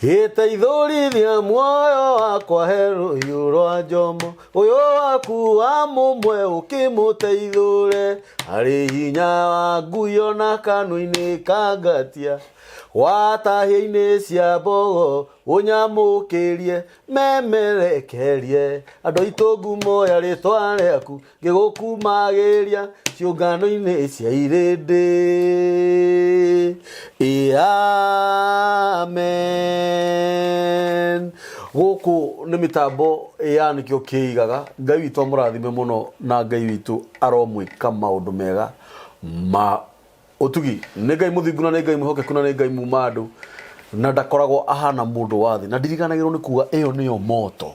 Gĩteithũrithia muoyo wakwa he rũhiũ rwa njomo ũyũ waku wa mũmwe ũkĩmũteithũre harĩ hinya wa nguyo na kanua-inĩ ka ngatia watahia-inĩ cia mbogo ũnyamũkĩrie memerekerie andũ aitũ ngumo ya rĩtwa rĩaku ngĩgũkumagĩria ciũngano-inĩ cia irĩndĩ. Ĩ amen. Gũkũ nĩ mĩtambo ya nĩkĩo kĩigaga. Ngai witũ amũrathime mũno na Ngai witũ aromwĩka maũndũ mega ma Ũtugi. Nĩ Ngai mũthingu na nĩ Ngai mwĩhokeku na nĩ Ngai muma andũ na ndakoragwo ahana mũndũ wa thĩ na ndiriganagĩrwo nĩ kuga ĩyo nĩyo moto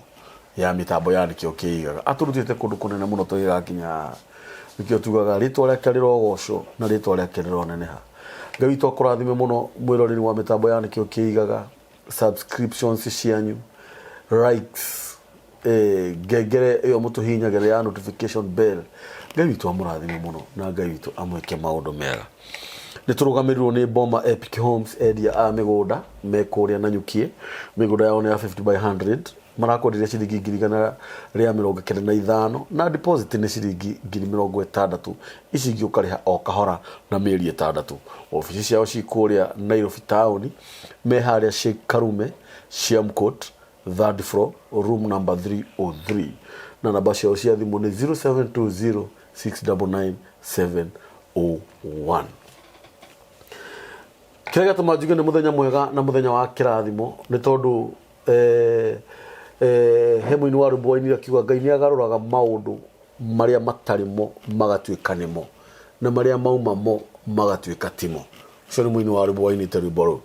ya mĩtambo ya nĩkĩo kĩigaga atũrutĩte kũndũ kũnene mũno tũgĩgakinya haha nĩkĩo tugaga rĩtwa rĩake rĩrogocwo na rĩtwa rĩake rĩroneneha. Ngai witũ akũrathime mũno mwĩroreri wa mĩtambo ya nĩkĩo kĩigaga. Subscriptions cianyu, likes, eh, ngengere ĩyo mũtũhihinyagĩra ya notification bell. Ngai witũ amũrathime mũno na Ngai witũ amwĩke maũndũ mega. Nĩ tũrũgamĩrĩirwo nĩ Boma Epic Homes, endia a mĩgũnda me kũrĩa Nanyukie. Mĩgũnda yao nĩ ya 50 by 100 marakwenderia ciringi 195,000 na deposit nĩ ciringi 60,000. Ici ingĩ ũkarĩha o kahora na mĩeri 6. Obici ciao ci kũrĩa Nairobi taũni, me harĩa Sheikh Karume, Siam Court, third floor, room number 303. Na namba ciao cia thimũ nĩ 0720 699 701. Kĩrĩa gĩatũma njuge nĩ mũthenya mwega na mũthenya wa kĩrathimo nĩ tondũ eh, eh, he mũini wa rwĩmbo wainire akiuga Ngai nĩ agarũraga maũndũ marĩa matarĩ mo magatuĩka nĩmo na marĩa mauma mo magatuĩka timo. Ũcio nĩ mũini wa rwĩmbo wainĩte rwĩmbo rũu.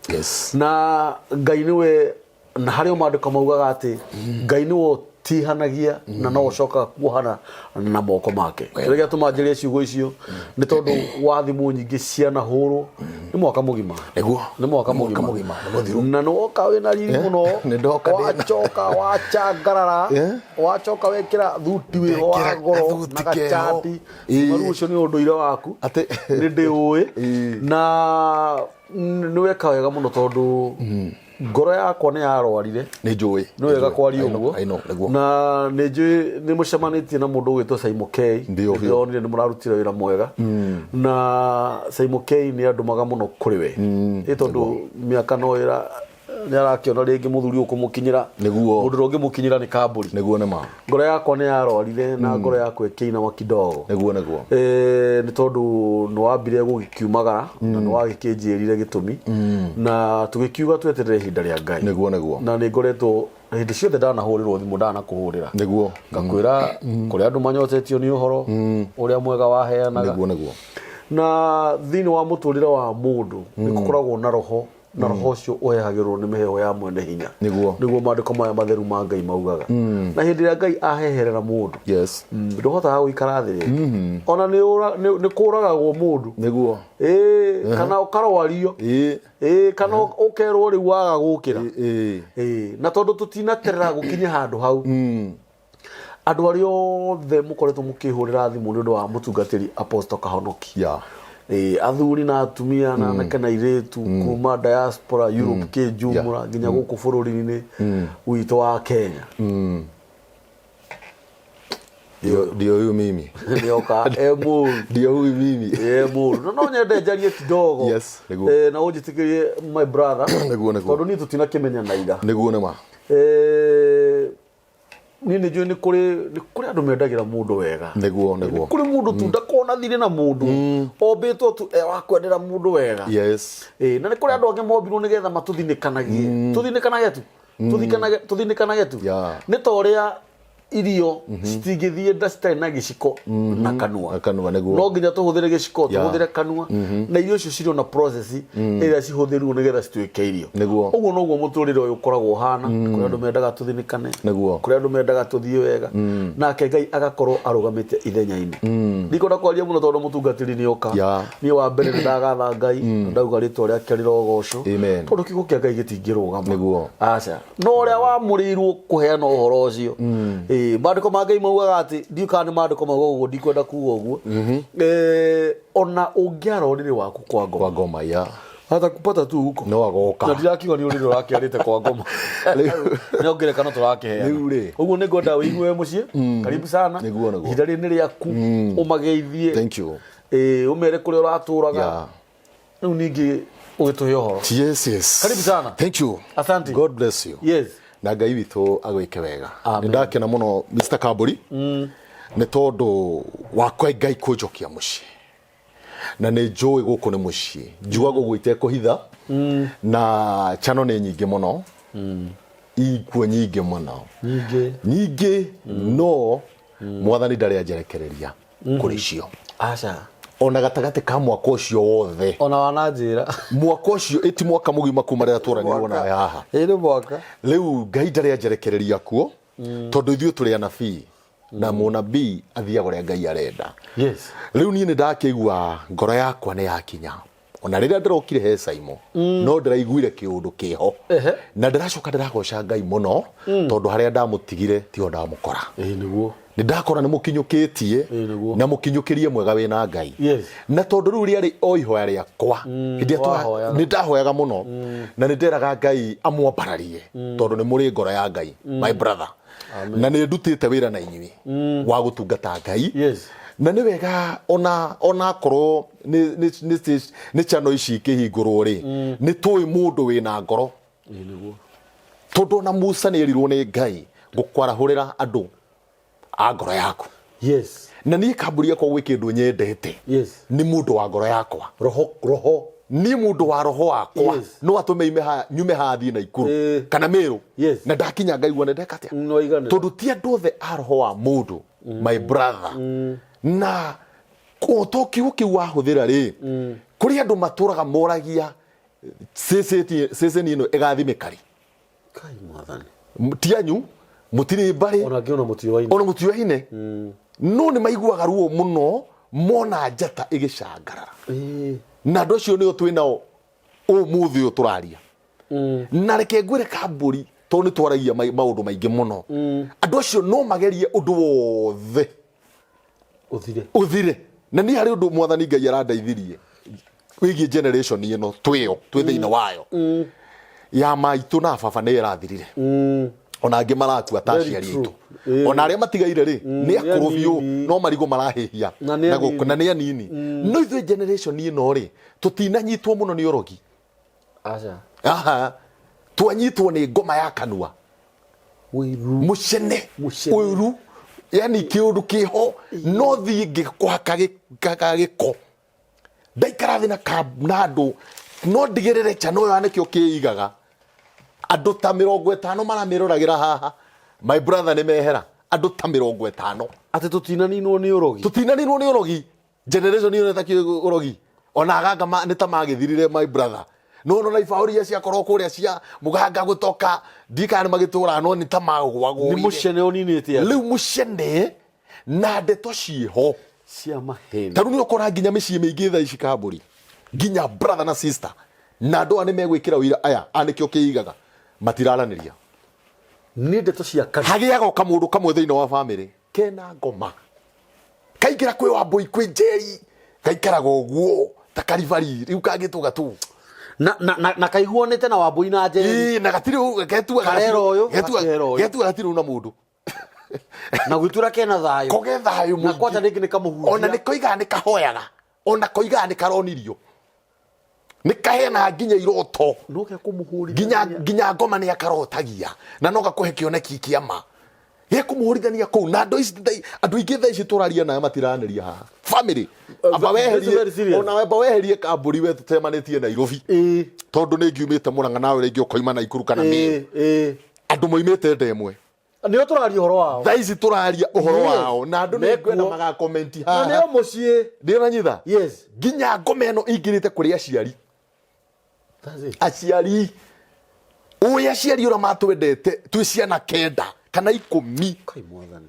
Na Ngai nĩwe na harĩ o maandĩko maugaga atĩ Ngai nĩwe ũtihanagia na no ũcokaga kuohana na moko make. Kĩrĩa gĩatũma njĩre ciugo icio nĩ tondũ wa thimũ nyingĩ cianahũrwo nĩ mwaka mũgima. Nĩguo. Nĩ mwaka Mwaka mũgima. mũgima, nĩ mũthiru. Na nĩ woka wĩna riri mũno. Nĩ ndoka ndĩna- Wacoka wachangarara. Wacoka wekĩra thuti wĩho wa Ndekĩra goro gathuti na keho. gacati. Ĩĩ. Rĩu ũcio nĩ ũndũire waku. Atĩ- Nĩ ndĩũĩ. Ĩĩ. Na nĩ weka wega mũno tondũ ngoro yakwa nĩ yarwarire. Nĩ njũĩ. Nĩ wega kwaria I know, ũguo. I know, nĩguo. Na nĩ njũĩ nĩ mũcemanĩtie na mũndũ ũgwĩtwo Simon K. Ndio, biũ. Ndĩronire nĩ mũrarutire wĩra mwega. Na Simon K nĩ andũmaga mũno kũrĩ we. Ĩ tondũ mĩaka no ĩra nĩ arakĩona rĩngĩ mũthuri ũkũmũkinyĩra. Nĩguo. Mũndũ ũrĩa ũngĩmũkinyĩra nĩ kambũri. Nĩguo nĩ ma. Ngoro yakwa nĩ yarwarire na ngoro yakwa ĩkĩinama kidogo. Nĩguo nĩguo. Eh, nĩ tondũ nĩ wambire gũgĩkiumagara na nĩ wagĩkĩnjĩrire gĩtũmi na tũgĩkiuga tweterere ihinda rĩa Ngai. Nĩguo nĩguo. Na nĩ ngoretwo hĩndĩ ciothe ndanahũrĩrwo thimũ ndanakũhũrĩra. Nĩguo. Ngakwĩra kũrĩa andũ manyotetio nĩ ũhoro ũrĩa mwega waheanaga. Nĩguo nĩguo. Na thĩinĩ wa mũtũrĩre wa mũndũ nĩ gũkoragwo na roho na roho ũcio ũhehagĩrwo nĩ mĩheho ya mwene hinya. Nĩguo. Nĩguo maandĩko maya matheru ma Ngai maugaga. Na hĩndĩ ĩrĩa Ngai aheherera mũndũ ndũhotaga gũikara thĩ rĩngĩ. Ona nĩ ũra- nĩ nĩ kũragagwo mũndũ. Nĩguo. Ĩĩ, kana ũkarwario. Ĩĩ, kana ũkerwo rĩu waga gũkĩra. Ĩĩ, na tondũ tũtinaterera gũkinya handũ hau. Andũ arĩa othe mũkoretwo mũkĩhũrĩra thimũ nĩ ũndũ wa mũtungatĩri Apostle Kahonoki. Ĩĩ, athuri na atumia na anake na airĩtu kuma diaspora Europe kĩnjumũra nginya gũkũ bũrũri-inĩ witũ wa Kenya. Ndio ndio huyu mimi. Nĩoka e mũru. Ndio huyu mimi. E mũru. Na no nyende njarie kidogo. Yes, nĩguo. Eh, na ũnjĩtĩkĩrie my brother. Nĩguo, nĩguo. Tondũ niĩ tũtinakĩmenya na ira. Nĩguo nĩ ma. Eh, niĩ nĩ njũĩ nĩ kũrĩ nĩ kũrĩ andũ mendagĩra mũndũ wega. Nĩguo, nĩguo. Nĩ kũrĩ mũndũ tu ndakona thirĩ na mũndũ. Ombĩtwo tu e wa kwendera mũndũ wega. Yes. Ĩĩ, na nĩ kũrĩ andũ angĩ mombirwo nĩgetha matũthinĩkanagie. Tũthinĩkanage tu. Tũthikanage tũthinĩkanage tu. Nĩ ta ũrĩa irio citingĩthiĩ nda citarĩ na gĩciko na kanua. Na kanua, nĩguo. No nginya tũhũthĩre gĩciko, tũhũthĩre kanua, na irio icio cirĩ o na process ĩrĩa cihũthĩrirwo nĩgetha cituĩke irio. Nĩguo. Ũguo noguo mũtũrĩre ũyũ ũkoragwo ũhana. Kũrĩ andũ mendaga tũthinĩkane. Nĩguo. Kũrĩ andũ mendaga tũthiĩ wega. Nake Ngai agakorwo arũgamĩte ithenya-inĩ. Ndikwenda kwaria mũno tondũ mũtungatĩri nĩ oka. Niĩ wa mbere nĩ ndagatha Ngai na ndauga rĩtwa rĩake rĩrogocwo. Amen. Tondũ kiugo kĩa Ngai gĩtingĩrũgama. Nĩguo. Aca. No ũrĩa wamũrĩirwo kũheana ũhoro ũcio. Ĩĩ, maandĩko ma Ngai maugaga atĩ, ndiũĩ kana nĩ maandĩko maugaga ũguo, ndikwenda kuga ũguo. Eh, ona ũngĩara ũrĩrĩ waku kwa ngoma. Kwa ngoma, yeah. Atakupata tu huko. No agoka. Na ndirakiuga nĩ ũrĩrĩ ũrakĩarĩte kwa ngoma. Nĩ ngerekano tũrakĩheana. Rĩu rĩ. Ũguo nĩ ngwenda wĩigue wĩ mũciĩ. Karibu sana. Nĩguo, nĩguo. Ihinda rĩrĩ nĩ rĩaku. Ũmageithie. Thank you. Ĩĩ, ũmere kũrĩa ũratũraga. Yeah. Rĩu ningĩ ũgĩtũhe ũhoro. Yes. Karibu sana. Thank you. Asante. God bless you. Yes. Na Ngai witũ agwĩke wega. Amen. Nĩ ndakena mũno Mr. Kambũri. Nĩ tondũ wakwa Ngai kũnjokia mũciĩ. Na nĩ njũĩ gũkũ nĩ mũciĩ. Njugaga ũguo itekũhitha. Na channel nĩ nyingĩ mũno. Ikuo nyingĩ mũno. Nyingĩ. Nyingĩ no mwathani ndarĩ anjerekereria kũrĩ cio. Aca. Ona gatagatĩ ka mwaka ũcio wothe. Ona wananjĩra. Mwaka ũcio ĩti mwaka mũgima kuma rĩrĩa twaranirwo nawe haha. Ĩĩ nĩ mwaka. Rĩu Ngai ndarĩ anjerekereria kuo tondũ ithuĩ tũrĩ anabii na mũnabii athiaga ũrĩa Ngai arenda. Yes. Rĩu niĩ nĩ ndakĩigua ngoro yakwa nĩ yakinya ona rĩrĩa ndĩrokire he Saimo no ndĩraiguire kĩũndũ kĩho Ehe. na ndĩracoka ndĩragoca Ngai mũno tondũ harĩa ndamũtigire tiho ndamũkora. Ĩĩ nĩguo. Nĩ ndakora nĩ mũkinyũkĩtie Ĩĩ nĩguo. na mũkinyũkĩrie mwega wĩna Ngai. Yes. Na tondũ rĩu rĩarĩ o ihoya rĩakwa hĩndĩ ĩrĩa wahoyaga. nĩ ndahoyaga mũno na nĩ nderaga Ngai amwambararie tondũ nĩ mũrĩ ngoro ya Ngai my brother. Na nĩ ndutĩte wĩra na inyuĩ wa gũtungata Ngai. Yes. Na nĩ wega ona akorwo nĩ channel ici ikĩhingũrwo rĩ nĩ tũĩ mũndũ wĩna ngoro. Ĩĩ nĩguo. Tondũ ona Musa nĩ erirwo nĩ Ngai ngũkwarahũrĩra andũ a ngoro yaku. Yes. Na niĩ kambũri yakwa gwĩ kĩndũ nyendete. Yes. Nĩ mũndũ wa ngoro yakwa. Roho roho. Niĩ mũndũ wa roho wakwa Yes. no atũme ime haha nyume haha thiĩ Naikuru kana Meru. Yes. Na ndakinya ngaigua nĩ ndeka atĩa. No iganĩra. Tondũ ti andũ othe a roho wa mũndũ my brother. Na to kiugo kĩu wahũthĩra rĩ kũrĩ andũ matũraga moragia ceceni ĩno ĩgathimĩka rĩ. Kai mwathani. Ti anyu mũtirĩ mbarĩ Ona ngĩ ona mũtioaine. Ona mũtioaine. No nĩ maiguaga ruo mũno mona njata ĩgĩcangarara. Ĩĩ. Na andũ acio nĩo twĩ nao ũmũthĩ ũyũ tũraria. Na reke ngwĩre kambũri tondũ nĩ twaragia maũndũ maingĩ mũno. Andũ acio no magerie ũndũ wothe Ũthire. Ũthire. Na niĩ harĩ ũndũ mwathani Ngai arandeithirie wĩgiĩ generation ĩno twĩyo twĩ thĩinĩ wayo. Ya maitũ na baba nĩ ĩrathirire. Ona angĩ marakua ta Very aciari true. aitũ. Ona arĩa matigaire rĩ nĩ akũrũ biũ anini. no marigũ marahĩhia Na nĩ na gũkũ, anini. na nĩ anini. No ithuĩ generation ĩno rĩ tũtinanyitwo mũno nĩ ũrogi. Aca. Aha. Twanyitwo nĩ ngoma ya kanua. Ũiru. Mũcene. Mũcene. Ũiru. Yani kĩũndũ kĩho no thiĩ ngĩkũhaka gĩko. Ndaikara thĩ na andũ no ndigĩrĩre channel ĩyo nĩkĩo kĩigaga. Andũ ta 50 maramĩroragĩra haha. My brother nĩ mehera. Andũ ta 50. Atĩ tũtinaninwo nĩ ũrogi. Tũtinaninwo nĩ ũrogi. Generation ĩyo nĩ ũrogi. Ona aganga nĩ ta magĩthirire my brother. No no na ibaũ iria ciakorwo kũrĩa cia mũganga gũtoka ndikana nĩ magĩtũraga no nĩ ta magũagũire. Nĩ mũcene ũninĩte andũ. Rĩu mũcene na ndeto ciĩho. Cia maheni. Ta rĩu nĩ ũkora nginya mĩciĩ mĩingĩ thaa ici kambũri. Nginya brother na sister. Na andũ aya nĩ megwĩkĩra ũira aya a nĩkĩo kĩigaga. Matiraranĩria. Nĩ ndeto cia kanua. Hagĩaga o kamũndũ kamwe thĩinĩ wa family kena ngoma. Kaingĩra kwĩ Wambũi kwĩ Njeri gaikaraga ũguo ta karibari rĩu kangĩtũga tu. Na kaiguanĩte na Wambũi na Njeri. Ĩĩ, na gatirĩ getuaga Karera ũyũ, gakera ũyũ. getuaga gatirĩ na mũndũ. Na gwĩtura kena thayũ. Koge thayũ Na mũingĩ. kwanja rĩngĩ nĩ kamũhunjia. Ona nĩ koigaga nĩ kahoyaga. Ona koigaga nĩ karonirio. Nĩ kaheanaga nginya iroto. No gĩa kũmũhũrithania. Nginya ngoma nĩ akarotagia. Na no gakũhe kĩoneki kĩa ma. Gĩa kũmũhũrithania kũu. Na andũ ici andũ aingĩ thaa ici tũraria nayo matiranĩria haha. Family. Amba This is very weherie, serious. ona amba weherie kambũri we tũtemanĩtie Nairobi. Tondũ nĩ ngiumĩte Mũrang'a nawe rĩngĩ ũkoima Naikuru kana Meru. Andũ moimĩte nda ĩmwe. Nĩo tũraria ũhoro wao. Thaa ici tũraria ũhoro Yes. wao. Na andũ nĩ Mekuo. ngwenda magakomenti Na haha. nĩo mũciĩ. Ndĩranyitha? Yes. Nginya ngoma ĩno ingĩrĩte kũrĩ aciari. That's it. Aciari. Ũĩ aciari ũrĩa matwendete twĩ ciana 9 kana 10. Kai mwathani.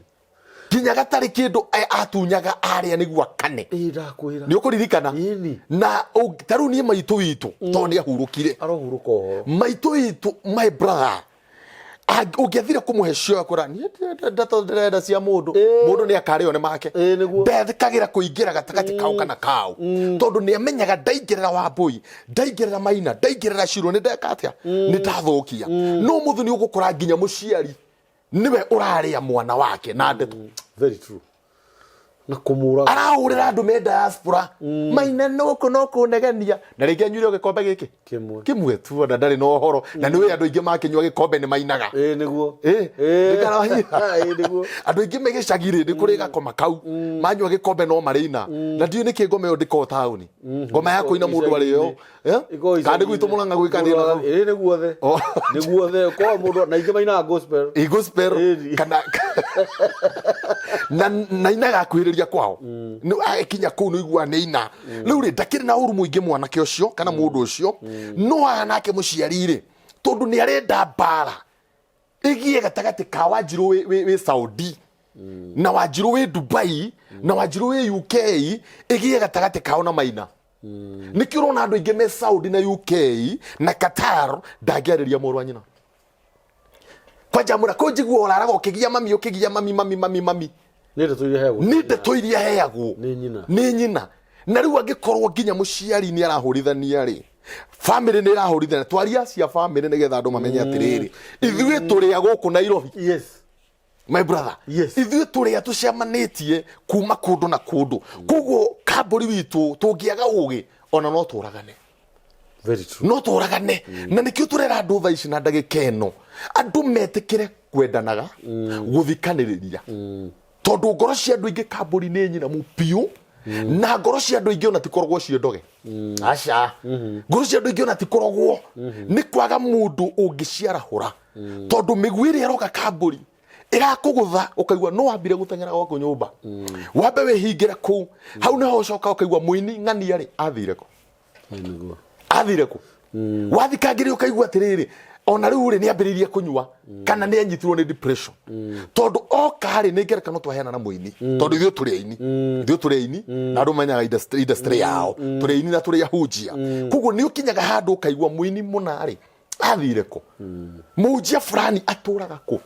Nginya gatarĩ kĩndũ atunyaga arĩa nĩguo akane. Ĩĩ, ndakwĩra. Nĩ ũkũririkana? Ĩni. Na ta rĩu niĩ maitũ witũ, tondũ nĩ ahurũkire. Arohurũka ũhoro. Maitũ witũ, my brother, Ũngĩathire kũmũhe cioya kũra niĩ ndirenda ndeto ndĩrenda cia mũndũ. Mũndũ nĩ akarĩo nĩ make. Ĩĩ, nĩguo. Ndethikagĩra kũingĩra gatagatĩ kao kana kao, tondũ nĩ amenyaga ndaingĩrĩra Wambũi, ndaingĩrĩra Maina, ndaingĩrĩra Cirũ, nĩ ndeka atĩa? Nĩ ndathũkia. No mũthĩ nĩ ũgũkora nginya mũciari nĩwe ũrarĩa mwana wake na ndeto. Very true. Na kũmũraga. Arahũrĩra andũ me diaspora, Maina nũkũ no kũnegenia, na rĩngĩ anyuire o gĩkombe gĩkĩ Kĩmwe. Kĩmwe tu, ona ndarĩ na ũhoro na nĩ andũ aingĩ makĩnyua gĩkombe nĩ mainaga. Ĩĩ, nĩguo. Ĩ, ndĩkarahinya. Ĩĩ, nĩguo. Andũ aingĩ me gĩcagi rĩ, nĩ kũrĩ gakoma kau, manyua gĩkombe no marĩina, na ndiũĩ nĩkĩ ngoma ĩyo ndĩkoragwo taũni, ngoma ya kũina mũndũ arĩo. Eh? Ĩkoragwo Kana nĩ icagi-inĩ. gwitũ Mũrang'a gwĩ kathĩna kau? Ĩĩ, nĩ guothe. Oh. Nĩ guothe. Korwo mũndũ na ingĩ mainaga gospel. Ĩ, gospel. Ĩni. Kana na na inaga akuhĩrĩria kwao. Nĩ agĩkinya kũu nĩ igua nĩ ina rĩu rĩ, ndakĩrĩ na ũru mũingĩ mwanake ũcio kana mũndũ ũcio. No haha nake mũciari rĩ, tondũ nĩ arenda mbara ĩgĩe gatagatĩ ka Wanjirũ wĩ Saudi na Wanjirũ wĩ Dubai na Wanjirũ wĩ UK, ĩgĩe gatagatĩ kao na Maina. Nĩkĩo ũrona andũ aingĩ me Saudi na UK na Qatar ndangĩarĩria mũrũ wa nyina. Kwanja mũra kũnjigua ũraraga ũkĩgia mami, ũkĩgia mami, mami, mami, mami. Nĩ ndeto iria heagwo. Nĩ ndeto iria heagwo nĩ nyina. Nĩ nyina. Na rĩu angĩkorwo nginya mũciari nĩ arahũrithania rĩ, famĩlĩ nĩ ĩrahũrithania. Twaria cia famĩlĩ nĩgetha andũ mamenye atĩrĩrĩ, ithuĩ tũrĩ a gũkũ Nairobi. My brother, ithuĩ tũrĩa tũcemanĩtie kuma kũndũ na kũndũ, koguo kambũri witũ tũngĩaga ũgĩ ona no tũragane. Very true. No tũragane. Na nĩkĩo tũrera andũ thaa ici na ndagĩka ĩno, andũ metĩkĩre kwendanaga, gũthikanĩrĩria, tondũ ngoro cia andũ aingĩ kambũri nĩ nyinamu biũ, na ngoro cia andũ aingĩ ona tikoragwo ciĩ ndoge. Aca, ngoro cia andũ aingĩ ona tikoragwo, nĩ kwaga mũndũ ũngĩciarahũra, tondũ mĩguĩ ĩrĩa ĩroka kambũri ĩrakũgũtha ũkaigua no wambire gũteng'era gwaku nyũmba, wambe wĩhingĩre kũu. Hau nĩho ũcoka ũkaigua mũini ng'ania rĩ athire kũ? Ĩĩ, nĩguo. Athire kũ? Wathikangĩrĩ ũkaigua atĩrĩrĩ, ona rĩu rĩ, nĩ ambĩrĩirie kũnyua kana nĩ anyitirwo nĩ depression, tondũ oka rĩ, nĩ ngerekano twaheana na mũini, tondũ ithuĩ tũrĩ aini, ithuĩ tũrĩ aini na andũ menyaga industry yao, tũrĩ aini na tũrĩ ahunjia. Koguo nĩ ũkinyaga handũ ũkaigua mũini mũna rĩ athire kũ, mũhunjia fulani atũraga kũ.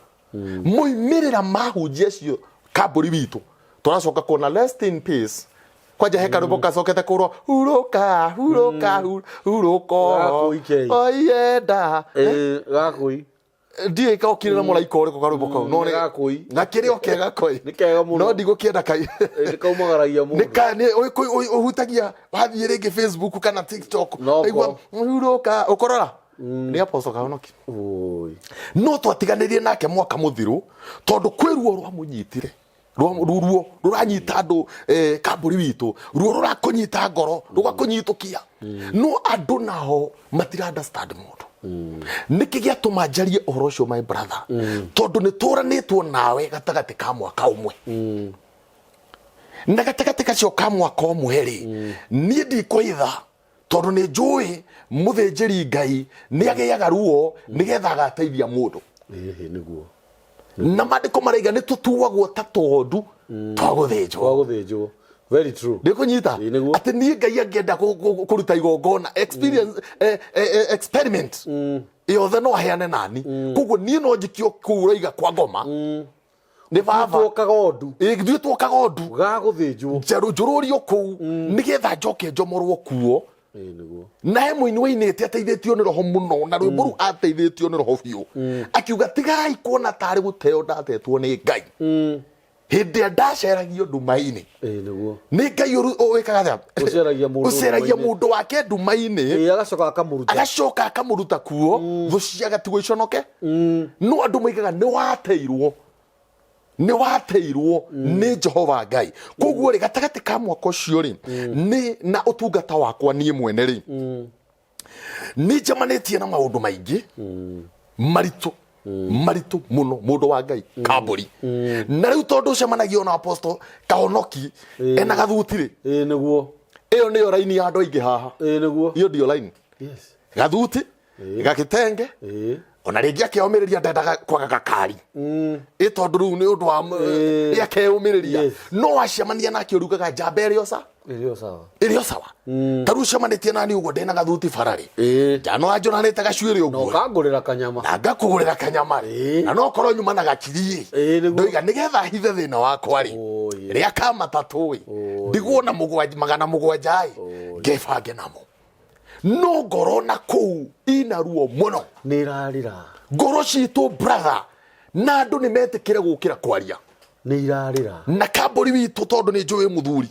Moimĩrĩra ma hunjia acio kambũri witũ tũracoka kuona rest in peace. Kwanja he karwĩmbo gacokete kũrwo hurũka, hurũka, hurũka. Gakũi kei. Oienda. Ĩĩ, gakũi. Ndiĩ kaokire na mũraika ũrĩkũ karwĩmbo kau, no Nĩ gakũi. Gakĩrĩ o kega koi. Nĩ kega mũno. No ndigũkĩenda kai. Ĩĩ, nĩ kaumagaragia mũndũ. Nĩ ka nĩ ũhutagia wathiĩ rĩngĩ Facebook kana TikTok. Noko. Aigua hurũka ũkorora nĩ Apostle Kahonoki. Oi. No twatiganĩrie nake mwaka mũthiru tondũ kwĩ ruo rwamũnyitire. Ruo rũranyita andũ, kambũri witũ, ruo rũrakũnyita ngoro, rũgakũnyitũkia, no andũ nao matira understand mũndũ. Nĩkĩ gĩatũma njarie ũhoro ũcio, my brother? Tondũ nĩ tũranĩtwo nawe gatagatĩ ka mwaka ũmwe, na gatagatĩ kacio ka mwaka ũmwe rĩ, niĩ ndikũhitha, tondũ nĩ njũĩ mũthĩnjĩri Ngai nĩ agĩaga ruo nĩgetha agateithia mũndũ. Ĩĩ, nĩguo. Na maandĩko maraiga nĩ tũtuagwo ta tũgondu twa gũthĩnjwo. Twa gũthĩnjwo. Very true. Nĩ kũnyita. Ĩĩ, nĩguo. Atĩ niĩ Ngai angĩenda kũruta igongona, experience, experiment yothe no aheane nani. Koguo niĩ no njikio kũu ũraiga kwa ngoma nĩ baba. Tuo kagondu. Ĩ, ithuĩ tuo kagondu. Ga gũthĩnjwo. Njerũ njũrũrio kũu nĩgetha njoke njomorwo kuo. Ĩĩ, nĩguo. Na he mũini wainĩte ateithĩtio nĩ roho mũno, na rwĩmbo rũu ateithĩtio nĩ roho biũ, akiuga tigai kuona tarĩ gũteo ndatetwo nĩ Ngai hĩndĩ ĩrĩa ndaceragio nduma-inĩ. Ĩĩ, nĩguo. Nĩ Ngai wĩkaga atĩa? Ũceragia mũndũ ũceragia nduma-inĩ. Mũndũ wake nduma-inĩ. Ĩĩ, agacoka akamũruta. Agacoka akamũruta kuo, thũ ciagatigwo iconoke. No andũ moigaga nĩ wateirwo, nĩ wateirwo nĩ Jehova Ngai. Koguo rĩ, gatagatĩ ka mwaka ũcio rĩ, nĩ na ũtungata wakwa niĩ mwene rĩ, nĩ njemanĩtie na maũndũ maingĩ maritũ, maritũ mũno, mũndũ wa Ngai kambũri. Na rĩu tondũ ũcemanagia na Apostle Kahonoki ena gathuti rĩ, Ĩĩ, nĩguo. Ĩyo nĩyo raini ya andũ aingĩ haha. Ĩĩ, nĩguo. Iyo ndio line. Gathuti, gakitenge. Ona rĩngĩ akeyũmĩrĩria, ndendaga kwaga gakari ĩ, tondũ rĩu nĩ ũndũ wa ĩ akeyũmĩrĩria. No wacemania nake ũrugaga njamba ĩrĩ oca. Ĩrĩ o sawa. Ĩrĩ o sawa. Ta rĩu ũcemanĩtie nani ũguo ndĩna gathuti bararĩ, njano wanjũranĩte gacuĩrĩ Na ũguo ũkangũrĩra kanyama. Na ngakũgũrĩra kanyama rĩ, na no korwo nyuma na gakiri ĩ, Nĩguo. ndoiga nĩgetha hithe thĩna wakwa rĩ, Oh, yeah. rĩa ka matatũ ĩ, ndigwo na mũgwanja 700 ĩ, ngebange namo, no ngoro na kũu ina ruo mũno. Nĩ irarĩra. Ngoro citũ, brother, na andũ nĩ metĩkĩre gũkĩra kwaria. Nĩ irarĩra. Na kambũri witũ, tondũ nĩ njũĩ mũthuri,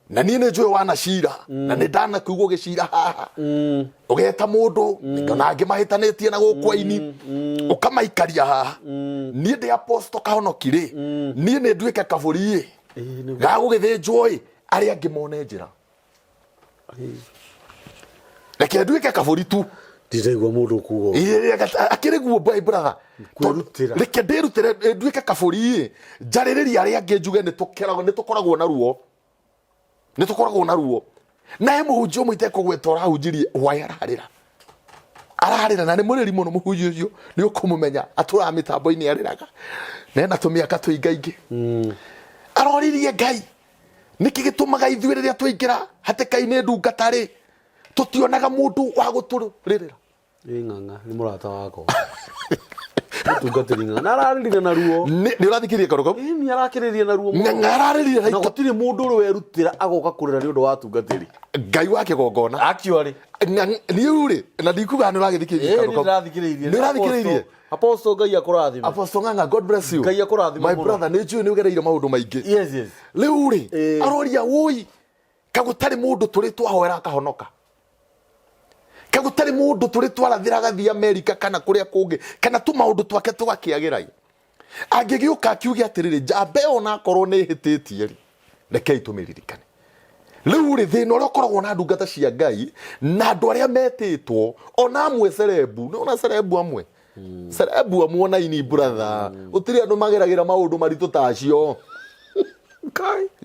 na niĩ nĩ njũĩ wanacira, na nĩ ndanakuigwo gĩcira haha, ũgeta mũndũ na angĩ mahĩtanĩtie na gũkũ aini, ũkamaikaria haha. Niĩ ndĩ aposto kahonoki rĩ, niĩ nĩ nduĩke kabũri ĩ Ĩĩ, nĩguo. Gagũgĩthĩnjwo ĩ, arĩa angĩ mone njĩra. Reke nduĩke kabũri tu. Ndiraigua mũndũ kuga ũguo. Akĩrĩ guo, boy, brother. Kwĩrutĩra. Reke ndĩrutĩre, nduĩke kabũri ĩ, njarĩrĩrie arĩa angĩ, njuge nĩ tũkoragwo na ruo, nĩ tũkoragwo na ruo. Na he mũhunjia ũmwe itekũgweta ũrahunjirie hwaĩ, ararĩra, ararĩra, na nĩ mũrĩri mũno mũhunjia ũcio, nĩ ũkũmũmenya, atũraga mĩtambo-inĩ, arĩraga na ena tũmĩaka tũingaingĩ. Aroririe Ngai nĩkĩ gĩtũmaga ithuĩ rĩrĩa twaingĩra hatĩka-inĩ ndungata rĩ, tũtionaga mũndũ wa gũtũrĩrĩra. Ĩ, Ng'ang'a nĩ mũrata wakwa, mũtungatĩri Ng'ang'a, na ararĩrire na ruo. Nĩ ũrathikĩrĩria kaũndũ kau? Ĩ, nĩ arakĩrĩria na ruo mũno. Ng'ang'a ararĩrire Na raita. Gũtirĩ mũndũ ũrĩ werutĩra agoka kũrĩra nĩ ũndũ wa atungatĩri. Ngai wa kĩgongona. Actually. Niĩ rĩ, na ndikuga nĩ ũragĩthikĩrĩria Ĩ, kaũndũ nĩ kau. ndĩrathikĩrĩirie. Nĩ ũrathikĩrĩirie. Apostle, Ngai akũrathime. Apostle Ng'ang'a, God bless you. Ngai akũrathime My mũno. brother, nĩ njũĩ nĩ ũgereire maũndũ maingĩ. Yes. Rĩu rĩ, aroria wũi kagũtarĩ mũndũ tũrĩ twahoera akahonoka, kagũtarĩ mũndũ tũrĩ twarathĩra agathiĩ Amerika kana kũrĩa kũngĩ, kana tũmaũndũ twake tũgakĩagĩra. Angĩgĩũka akiuge atĩrĩrĩ, njamba ĩyo onakorwo nĩ ĩhĩtĩtie rĩ, rekei tũmĩririkane. Rĩu rĩ, thĩna ũrĩa ũkoragwo na ndungata cia Ngai na andũ arĩa metĩtwo, ona amwe cerebu, nĩwona cerebu amwe, cerebu amwe ona ini, brother, gũtirĩ andũ mageragĩra maũndũ maritũ ta acio.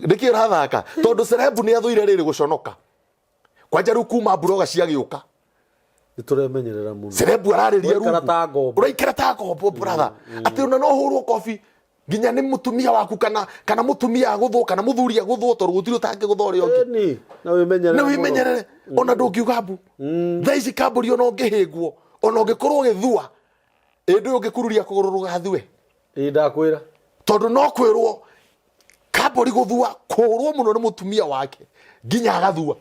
Nĩkĩ ũrathaka? Tondũ cerebu nĩ athũire rĩrĩ gũconoka kwanja rĩu kuma mburoga ciagĩũka. Nĩ tũremenyerera mũno. Cerebu ararĩria Ũraikara rungu. ta ngombo. Ũraikara ta ngombo, brother, atĩ ona no ũhũrwo kobi nginya nĩ mũtumia waku, kana mũtumia agũthwo, kana mũthuri agũthwo, tondũ gũtirĩ ũtangĩgũtha ũrĩa ũngĩ. Ĩni, na wĩmenyerere Na mũno. wĩmenyerere, ona ndũngiuga mbu thaa ici kambũri, ona ũngĩhĩngwo, ona ũngĩkorwo ũgĩthua ĩndĩ ũngĩkururia kũgũrũ rũgathue. Ĩ, ndakwĩra. Tondũ no kwĩrwo kambũri gũthua, kũhũrwo mũno nĩ mũtumia wake nginya agathua.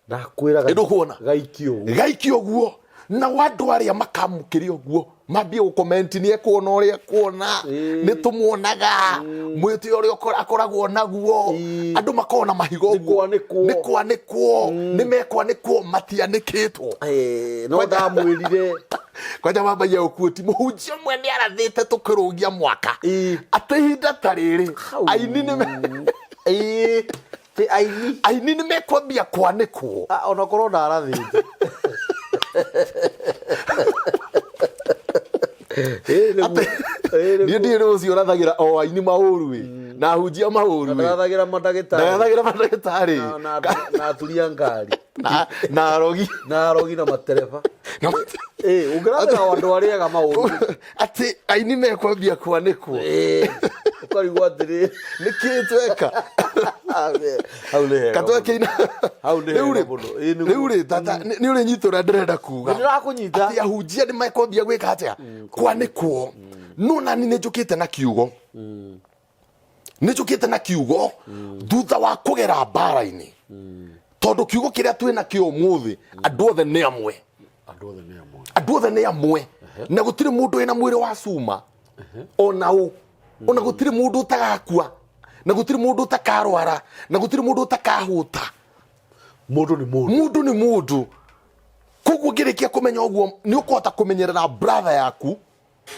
Ndakwĩra. Ĩ, ndũkuona? Gaikio ũguo. Gaikio ũguo, na andũ arĩa makamũkĩria ũguo mambie gũkomenti nĩ ekuona ũrĩa ekuona. Nĩ tũmuonaga mwĩtĩ ũrĩa akoragwo naguo. Andũ makoragwo na mahiga ũguo. Nĩ kwanĩkwo. Nĩ kwanĩkwo, nĩ mekwanĩkwo, matianĩkĩtwo. Ĩ, no ndamwĩrire. Kwanja mambagia gũkuĩti mũhunjia ũmwe nĩ arathĩte tũkĩrũgia mwaka atĩ ihinda ta rĩrĩ aini nĩ Ĩ, ti aini. Aini nĩ mekwambia kwanĩkwo. Ah, ona korwo ndarathĩte. Ĩ, nĩguo. Ĩ, niĩ nĩguo. Ndiĩ nĩ ũcio ũrathagĩra o aini maũru ĩ, na ahunjia maũru ĩ. Ndarathagĩra mandagĩtarĩ. Ndarathagĩra mandagĩtarĩ. Na aturi a ngari. Na arogi. Na arogi na matereba. Ĩ, ũngĩrathĩra o andũ arĩa ega maũru. Atĩ aini mekwambia kwanĩkwo. Ĩ, ũkarigwo atĩrĩ, nĩkĩ tweka? Hau nĩ hega. Katwekĩina. Hau nĩ Rĩu hega rĩ, mũno. Ĩ, nĩguo. Rĩu rĩ, tata, nĩ ũrĩnyita ũrĩa ndĩrenda kuga. Nĩ ndĩrakũnyita. Atĩ ahunjia nĩ mekwambia gwĩka atĩa? Kwanĩkwo. No nani nĩ njũkĩte na kiugo, nĩ njũkĩte na kiugo thutha wa kũgera mbara-inĩ, tondũ kiugo kĩrĩa twĩ nakĩo ũmũthĩ, andũ othe nĩ amwe. Andũ othe nĩ amwe. Andũ othe nĩ amwe, na gũtirĩ mũndũ wĩna mwĩrĩ wa cuma ona ũ, ona gũtirĩ mũndũ ũtagakua, na gũtirĩ mũndũ ũtakarwara, na gũtirĩ mũndũ ũtakahũta. Mũndũ nĩ mũndũ. Mũndũ nĩ mũndũ. Koguo ngĩrĩkia kũmenya ũguo, nĩ ũkũhota kũmenyerera brother yaku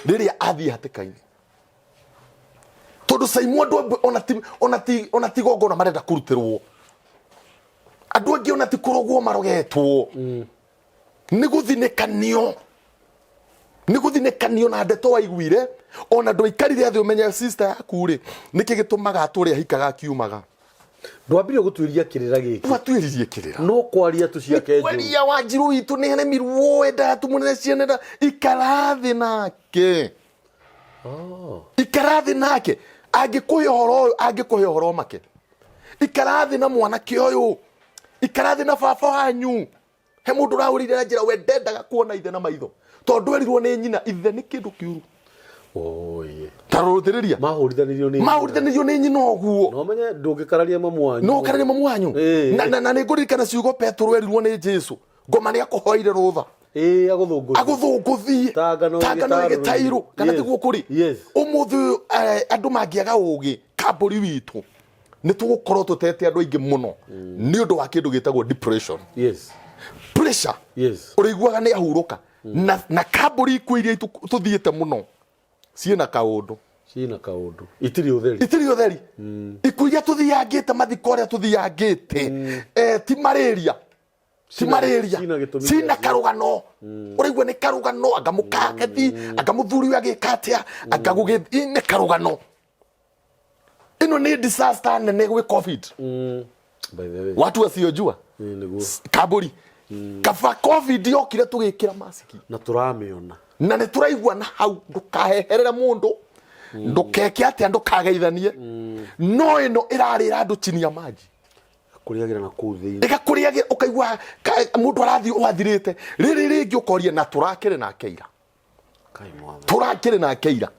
rĩrĩa athiĩ hatĩka-inĩ, tondũ caimu andũ amwe ona ti igongona marenda kũrutĩrwo, andũ angĩ ona ti kũrogwo marogetwo, nĩ gũthinĩkanio, nĩ gũthinĩkanio na ndeto waiguire. Ona ndwaikarire thĩ ũmenye sister yaku rĩ, nĩkĩ gĩtũmaga atũre ahikaga akiumaga. Ndwambire gũtuĩria kĩrĩra gĩkĩ. Twatuĩririe kĩrĩra. No kwaria tu ciake njũru. Kwaria Wanjiru witũ nĩ aremirwo endaga tũmũnene cianenda ikara thĩ nake. Oh. Ikara thĩ nake angĩkũhe ũhoro ũyũ, angĩkũhe ũhoro make. Ikara thĩ na mwanake ũyũ, ikara thĩ na baba wanyu. He mũndũ ũrahũrĩire na njĩra we ndendaga kuona ithe na maitho tondũ erirwo nĩ nyina ithe nĩ kĩndũ kĩũru. Oye. Tarũthĩrĩria. Mahũrithanirio nĩ Mahũrithanirio nĩ nyina ũguo. No menye ndũngĩkararia mamu wanyu. No ũkararia mamu wanyu. Ĩĩ. Na nĩ ngũririkana ciugo Petero erirwo nĩ Jesu. Ngoma nĩ akũhoire rũtha. Ĩĩ agũthũngũthie. Agũthũngũthie. Ta ngano Ta ngano ĩgĩtarũrũ. ĩgĩtairũ. Kana Yes. tiguo kũrĩ? Yes. Ũmũthĩ ũyũ, andũ mangĩaga ũgĩ kambũri witũ nĩ tũgũkorwo tũtete andũ aingĩ mũno nĩ ũndũ wa kĩndũ gĩtagwo depression. Yes. Pressure. Yes. Ũrĩiguaga nĩ ahurũka. Na kambũri ikuũ iria tũthiĩte mũno ciĩna kaũndũ. Ciĩna kaũndũ. Itirĩ ũtheri. Itirĩ ũtheri. Ikuũ iria tũthiangĩte, mathiko arĩa tũthiangĩte, ti malaria. Ti malaria. Cina gĩtũmi Cina gĩacio. karũgano. Ũraigua nĩ karũgano, anga mũkagethi, anga mũthuri ũyũ agĩka atĩa, anga gũgĩthiĩ, nĩ karũgano. Ĩno nĩ disaster nene gwĩ COVID. By the way. Watu wasiojua. Ĩĩ, nĩguo. Kambũri. Kaba COVID yokire tũgĩkĩra masiki. Na tũramĩona. Na nĩ tũraigua na hau ndũkaheherere mũndũ. Ndũkeke atĩa, ndũkageithanie. No ĩno ĩrarĩra andũ chini ya maji. Kũrĩagĩra na kũu thĩinĩ. Ĩgakũrĩagĩra, ũkaigua mũndũ arathiĩ ũathirĩte. Rĩrĩ rĩngĩ ũkoria na tũrakĩrĩ nake ira. Kai mwathani. Tũrakĩrĩ nake ira.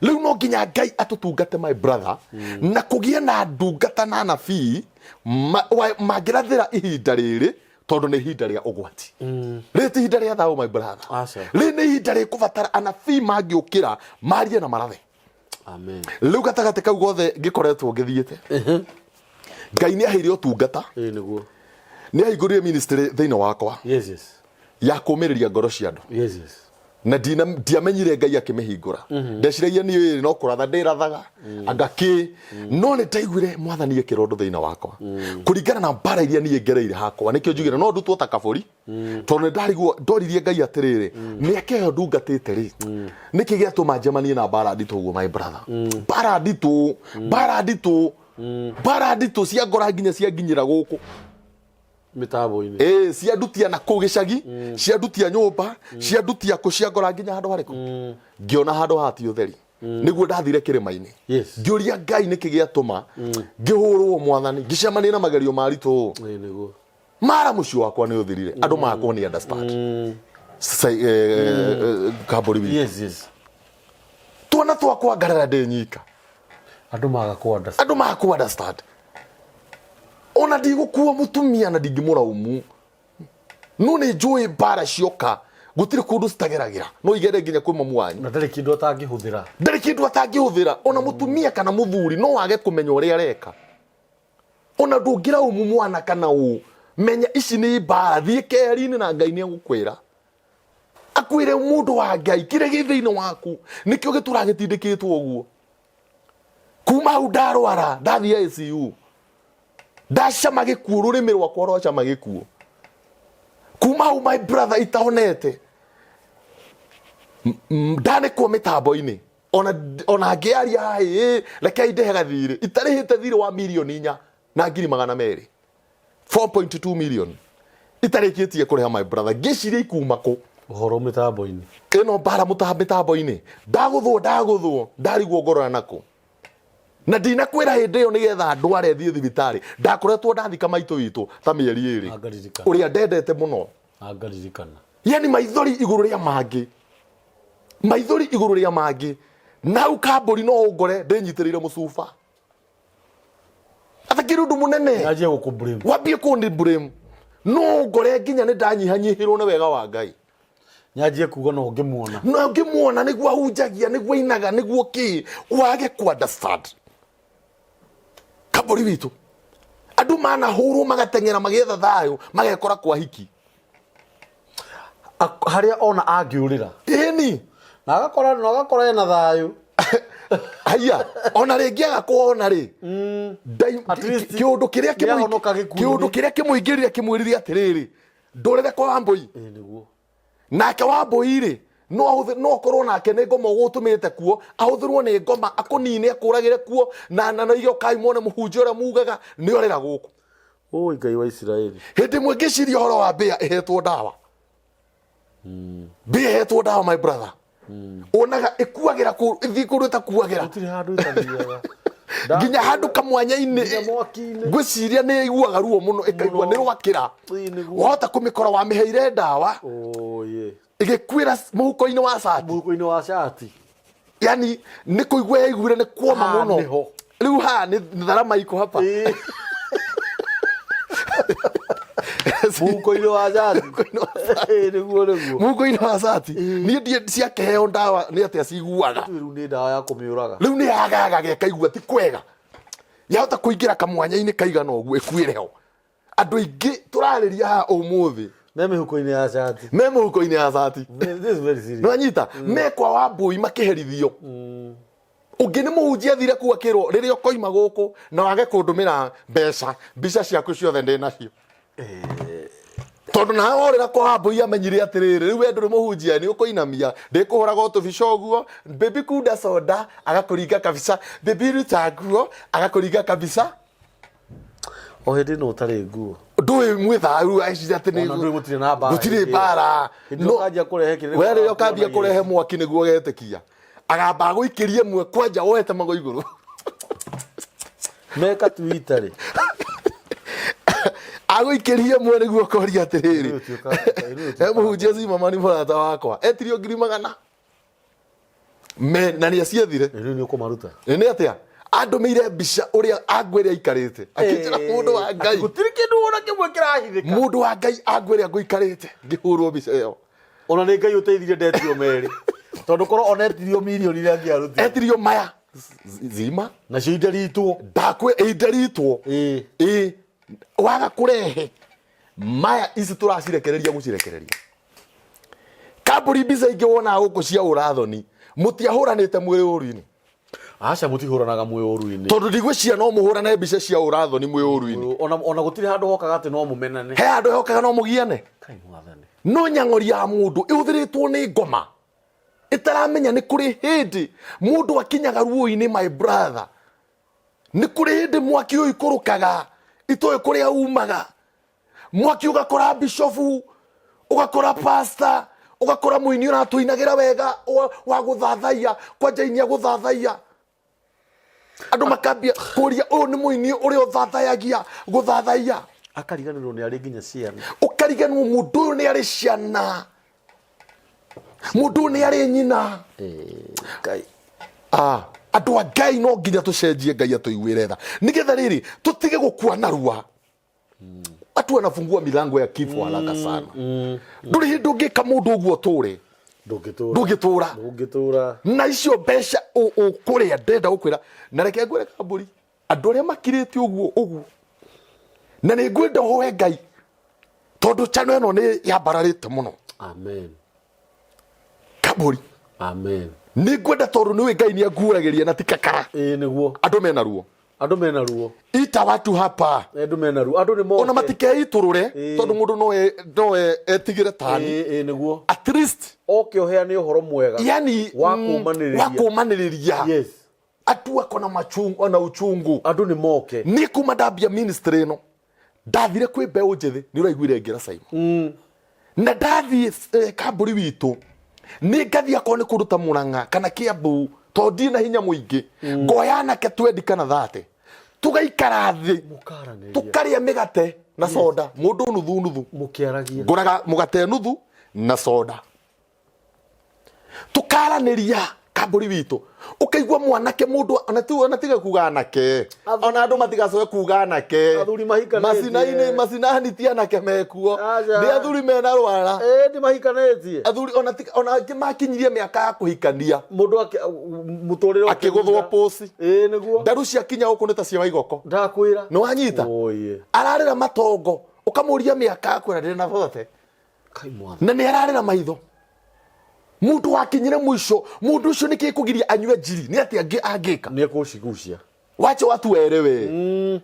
Rĩu no nginya Ngai atũtungate my brother, na kũgĩe na ndungata na anabii mangĩrathĩra ihinda rĩrĩ, tondũ nĩ ihinda rĩa ũgwati. Rĩrĩ ti ihinda rĩa thayũ my brother. Aca. Rĩrĩ nĩ ihinda rĩkũbatara anabii mangĩũkĩra marie na marathe. Amen. Rĩu gatagatĩ kau gothe ngĩkoretwo ngĩthiĩte, Ngai nĩ aheire ũtungata. Ĩĩ nĩguo. Nĩ ahingũrire ministry thĩinĩ wakwa. Yes, yes. Ya kũũmĩrĩria ngoro cia andũ. Yes, yes. Na ndiamenyire Ngai akĩmĩhingũra. Ndeciragia niĩ no kũratha ndĩrathaga, anga kĩ. No nĩ ndaiguire Mwathani ekĩra ũndũ thĩinĩ wakwa. Kũringana na mbara iria niĩ ngereire hakwa, nĩkĩo njugire no ndutwo ta kabũri. Tondũ nĩ ndarigwo, ndoririe Ngai atĩrĩrĩ, mĩaka ĩyo ndungatĩte rĩ, nĩkĩ gĩatũma njemanie na mbara nditũ ũguo my brother? Mbara nditũ, mbara nditũ, mbara nditũ cia ngora nginya cia nginyĩra gũkũ. Mĩtambo-inĩ. Ĩĩ, cia ndutia na kũu gĩcagi, cia ndutia nyũmba, cia ndutia kũ, cia ngora nginya handũ harĩkũ. Ngĩona handũ haha ti ũtheri. Nĩguo ndathire kĩrĩma-inĩ. Yes. Ngĩũria Ngai nĩkĩ gĩatũma ngĩhũrwo Mwathani, ngĩcemania na magerio maritũ ũũ. Ĩĩ nĩguo. Mara mũciĩ wakwa nĩ ũthirire. Andũ makwa nĩ understand. Kambũri witũ. Yes, yes. Twana twakwa ngarara ndĩ nyika. Andũ maga kũ understand. Andũ maga kũ understand. Ona ndigũkua mũtumia na ndingĩmũraumu. No nĩ njũĩ mbara cioka gũtirĩ kũndũ citageragĩra. No igere nginya kwĩ mamu wanyu. Na ndarĩ kĩndũ atangĩhũthĩra. Ndarĩ kĩndũ atangĩhũthĩra. Ona mũtumia kana mũthuri no age kũmenya ũrĩa areka. Ona ndũngĩraumu mwana kana ũ. Menya ici nĩ mbara, thiĩ keheri-inĩ na Ngai nĩ egũkwĩra. Akwĩre mũndũ wa Ngai kĩrĩa gĩ thĩinĩ waku nĩkĩo gĩtũraga gĩtindĩkĩtwo ũguo. Kuma hau ndarwara, ndathiĩ ICU. Ndacama gĩkuũ, rũrĩmĩ rwakwa rwacama gĩkuũ. Kuma hau my brother itahonete. Ndanĩkwo mĩtambo-inĩ. Ona ngĩaria haha, ĩ, rekei ndĩhe gathirĩ. Itarĩhĩte thirĩ wa mirioni inya na ngiri magana merĩ. 4.2 million. Itarĩkĩtie kũrĩha my brother. Ngĩciria ikuma kũ? Ũhoro mĩtambo-inĩ. Ĩno mbara mĩtambo-inĩ. Ndagũthwo, ndagũthwo, ndarigwo ngorora nakũ. Na ndinakwĩra hĩndĩ ĩyo nĩgetha ndware thiĩ thibitarĩ. Ndakoretwo ndathika maitũ witũ ta mĩeri ĩrĩ. Angaririkana. Ũrĩa ndendete mũno. Angaririkana. Yani maithori igũrũ rĩa mangĩ. Maithori igũrũ rĩa mangĩ. Na hau kambũri no ũngore ndĩnyitĩrĩire mũcuba. Atakĩrĩ ũndũ mũnene. Nyanjie gũkũ blame. Wambie kũni blame. No ũngore nginya nĩ ndanyihanyihĩrwo nĩ wega wa Ngai. Nyanjie kuga no ngĩmuona. No ngĩmuona nĩguo ahunjagia, nĩguo ainaga, nĩguo kĩ, wage ku understand. Kambũri witũ. Andũ manahũrwo magateng'era magĩetha thayũ, magekora kwa hiki. Harĩa ona angĩũrĩra. Ĩni. Na agakora ena thayũ. Haiya, ona rĩngĩ agakuona rĩ. At least nĩahonoka gĩkuũ-inĩ. Kĩũndũ kĩrĩa kĩmũingĩrire kĩmwĩrire atĩrĩrĩ, ndũrĩre kwa Wambũi. Ĩĩ, nĩguo. Nake Wambũi rĩ, No no akorwo nake nĩ ngoma ũgũtũmĩte kuo, ahũthĩrwo nĩ ngoma akũnine, akũragĩre kuo, na na irio kai mone mũhunjia ũrĩa mugaga nĩ orĩra gũkũ. Oi Ngai wa Isiraeli. Hĩndĩ ĩmwe ngĩciria ũhoro wa mbĩa ĩhetwo ndawa, mbĩa ĩhetwo ndawa, my brother, wonaga ĩkuagĩra ĩthiĩ kũndũ ĩtakuagĩra. Gũtirĩ handũ ĩtathiaga. Nginya handũ kamwanya-inĩ. Nginya mwaki-inĩ. Ngwĩciria nĩ ĩiguaga ruo mũno, ĩkaigua Mũno. nĩ rwakĩra. Ĩĩ, nĩguo. Wahota kũmĩkora wamĩheire ndawa, Oye. ĩgĩkuĩra mũhuko-inĩ wa cati. Mũhuko-inĩ wa cati. Yani nĩ kũigua yaiguire nĩ kuoma Haha mũno. nĩho. Rĩu haha nĩ tharama iko hapa. Ĩĩ. Mũhuko-inĩ wa cati. Mũhuko-inĩ wa cati. Ĩĩ, nĩguo nĩguo. Mũhuko-inĩ wa cati. Niĩ ndiĩ ciakĩheo ndawa nĩ atĩa ciguaga. Rĩu nĩ ndawa ya kũmĩũraga. Rĩu nĩ yagaga ĩkaigua ti kwega, yahota kũingĩra kamwanya-inĩ kaigana ũguo ĩkuĩre ho. Andũ aingĩ tũrarĩria haha ũmũthĩ Me mĩhuko-inĩ ya cati. Me mũhuko-inĩ ya cati. This is very serious. Nĩwanyita me kwa Wambũi makĩherithio. Ũngĩ nĩ mũhunjia athire kuu akĩrwo, rĩrĩa ũkoima gũkũ na wage kũndũmĩra mbeca, mbica ciaku ciothe ndĩ nacio. Tondũ nawe worĩra kwa Wambũi amenyire atĩrĩrĩ, rĩu we ndũrĩ mũhunjia, nĩ ũkũinamia ndĩkũhũraga o tũbica ũguo, baby kunda soda, agakũringa kabisa, baby ruta nguo, agakũringa kabisa. O hĩndĩ no ũtarĩ nguo. Ndũĩ mwĩ thayũ, aiciria atĩ Ona ndũĩ gũtirĩ na mbara gũtirĩ hĩndĩ ĩyo. mbara. Hĩndĩ ĩyo ũkanjia kũrehe kĩrĩa We rĩrĩa ũkambia ũkuonagia. kũrehe mwaki nĩguo getĩkia, agamba agũikĩrie ĩmwe kwanja woete magũ igũrũ. Meka Twitter rĩ. Agũikĩrie ĩmwe nĩguo ũkoria atĩrĩrĩ, Rĩu tuĩka- rĩu he mũhunjia Zimmerman mũrata wakwa etirio 100,000 me na nĩ aciethire. Rĩu nĩ ũkũmaruta. Nĩ atĩa andũmĩire mbica ũrĩa angwĩre aikarĩte, akĩnjĩra, mũndũ wa Ngai, Gũtirĩ kĩndũ ona kĩmwe kĩrahithĩka. Mũndũ wa Ngai, angwĩre ngũikarĩte ngĩhũrwo mbica ĩyo. Ona nĩ Ngai ũteithirie ndetio merĩ, tondũ korwo onetirio mirioni iria angĩarutire. Etirio maya zima. Nacio inderitwo. Ndakwĩ inderitwo. Ĩĩ. Ĩ waga kũrehe maya, ici tũracirekereria, gũcirekereria kambũri. Mbica ingĩ wonaga gũkũ cia ũrathoni, mũtiahũranĩte mwĩrĩ ũru-inĩ. Aca, mũtihũranaga mwĩ ũru-inĩ. Tondũ ndigwĩciria no mũhũrane mbica cia ũrathoni mwĩ ũru-inĩ. Ona gũtirĩ handũ hokaga atĩ no mũmenane. He handũ hokaga no mũgiane. Kai Mwathani. No nyang'ori ya mũndũ ĩhũthĩrĩtwo nĩ ngoma ĩtaramenya nĩ kũrĩ hĩndĩ mũndũ akinyaga ruo-inĩ. My brother, nĩ kũrĩ hĩndĩ mwaki ũyũ ikũrũkaga itoĩ kũrĩa umaga. Mwaki ũgakora bishofu, ũgakora pasta, ũgakora mũini ũratũinagĩra wega wa gũthathaiya, kwanja inia gũthathaiya, andũ makambia kũria, ũyũ nĩ mũini ũrĩa ũthathayagia gũthathaiya. Akariganĩrwo nĩ arĩ nginya ciana. Ũkariganwo mũndũ ũyũ nĩ arĩ ciana, mũndũ ũyũ nĩ arĩ nyina. Ngai. Ah, andũ a Ngai, no nginya tũcenjie, Ngai atũiguĩre tha, nĩgetha rĩrĩ tũtige gũkua narua. Watu wanafungua milango ya kifo haraka sana. Ndũrĩ hĩndĩ ũngĩka mũndũ ũguo ũtũre. Ndũngĩtũra. Ndũngĩtũra. Ndũngĩtũra. Na icio mbeca ũkũrĩa, ndenda gũkwĩra na reke ngwĩre kambũri, andũ arĩa makirĩte ũguo ũguo, na nĩ ngwenda ũhoe Ngai tondũ channel ĩno nĩ yambararĩte mũno. Amen. Kambũri. Amen. Nĩ ngwenda tondũ nĩũĩ Ngai nĩ anguũragĩria na ti kakara. Ĩĩ, nĩguo. Andũ mena ruo. Andũ mena ruo. Ita watu hapa. Andũ mena ruo, andũ nĩ moke. Ona matikeitũrũre, Ĩĩ. tondũ mũndũ no etigĩre tani. Ĩĩ, nĩguo. At least oke ũheane ũhoro mwega yani wa wa kũmanĩrĩria. kũmanĩrĩria. Atu ako na machungu na uchungu. Andũ nĩ moke. Niĩ kuma ndambia ministry ĩno, ndathire kwĩ mbeũ njĩthĩ, nĩ ũraiguire ngĩra Simon, na ndathiĩ kambũri witũ, nĩ ngathiĩ akorwo nĩ kũndũ ta Mũrang'a kana Kĩambu, tondũ ndirĩ na hinya mũingĩ, ngoya anake 20 kana 30, tũgaikara thĩ. Mũkaranĩria. Tũkarĩa mĩgate na soda, mũndũ nuthu nuthu. Mũkĩaragia. Ngũraga mũgate nuthu na soda, tukaranĩria. Kambũri witũ ũkaigua mwanake mũndũ ona ti ona tiga kuga anake, ona andũ matigacoke kuga anake. Athuri mahikanĩtie. Macinainĩ, macinani ti anake mekuo. Aca. Nĩ athuri mena rwara. Ĩĩ, nĩ mahikanĩtie. Athuri ona ona angĩ makinyirie mĩaka ya kũhikania. Mũndũ mũtũrĩre. Akĩgũthwo pũci. Ĩĩ, nĩguo. Ndaru ciakinya gũkũ nĩ ta cia Waigoko. Ndakwĩra. Nĩ wanyita? Oye. Ararĩra matongo, ũkamũria mĩaka, akwĩra ndĩrĩ na bote. Kai Mwathani. Na nĩ ararĩra maitho, mũndũ wakinyire mũico. Mũndũ ũcio nĩ kĩkũgiria anyue njiri? Nĩ atĩ angĩ angĩka? Nĩ ekũcigucia. Wache watu werewe,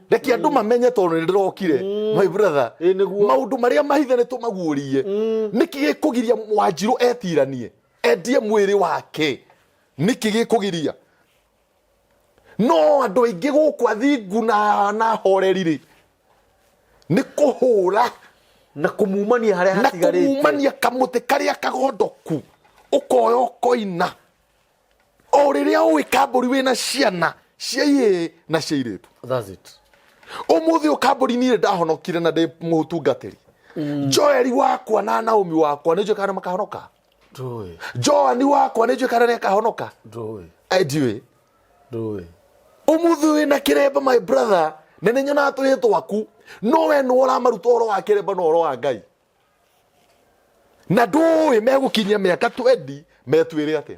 reke andũ mamenye tondũ nĩ ndĩrokire, my brother. Ĩĩ, nĩguo. Maũndũ marĩa mahithe nĩ tũmaguũrie. Nĩkĩ gĩkũgiria Wanjirũ etiranie? Endie mwĩrĩ wake. Nĩkĩ gĩkũgiria? No andũ aingĩ gũkũ athingu na horeri rĩ, nĩ kũhũra na kũmumania harĩa na hatigarĩte. Kũmumania kamũtĩ karĩa kagondoku, ũkoya ũkoina o rĩrĩa ũĩ kambũri wĩna ciana cia ihĩĩ na cia irĩtu. That's it. Ũmũthĩ ũyũ kambũri niĩ ndahonokire na ndĩ mũtungatĩri. Joeli wakwa na Naomi wakwa nĩ njũĩ kana makahonoka. Ndũĩ. Joani wakwa nĩ njũĩ kana nĩ akahonoka. Ndũĩ. Ndiũĩ. Ndũĩ. Ũmũthĩ wĩ na kĩremba, my brother, na nĩ nyonaga tũhĩĩ twaku, no we nĩwe ũramaruta ũhoro wa kĩremba na ũhoro wa Ngai, na ndũĩ megũkinyia mĩaka 20 metuĩre atĩa.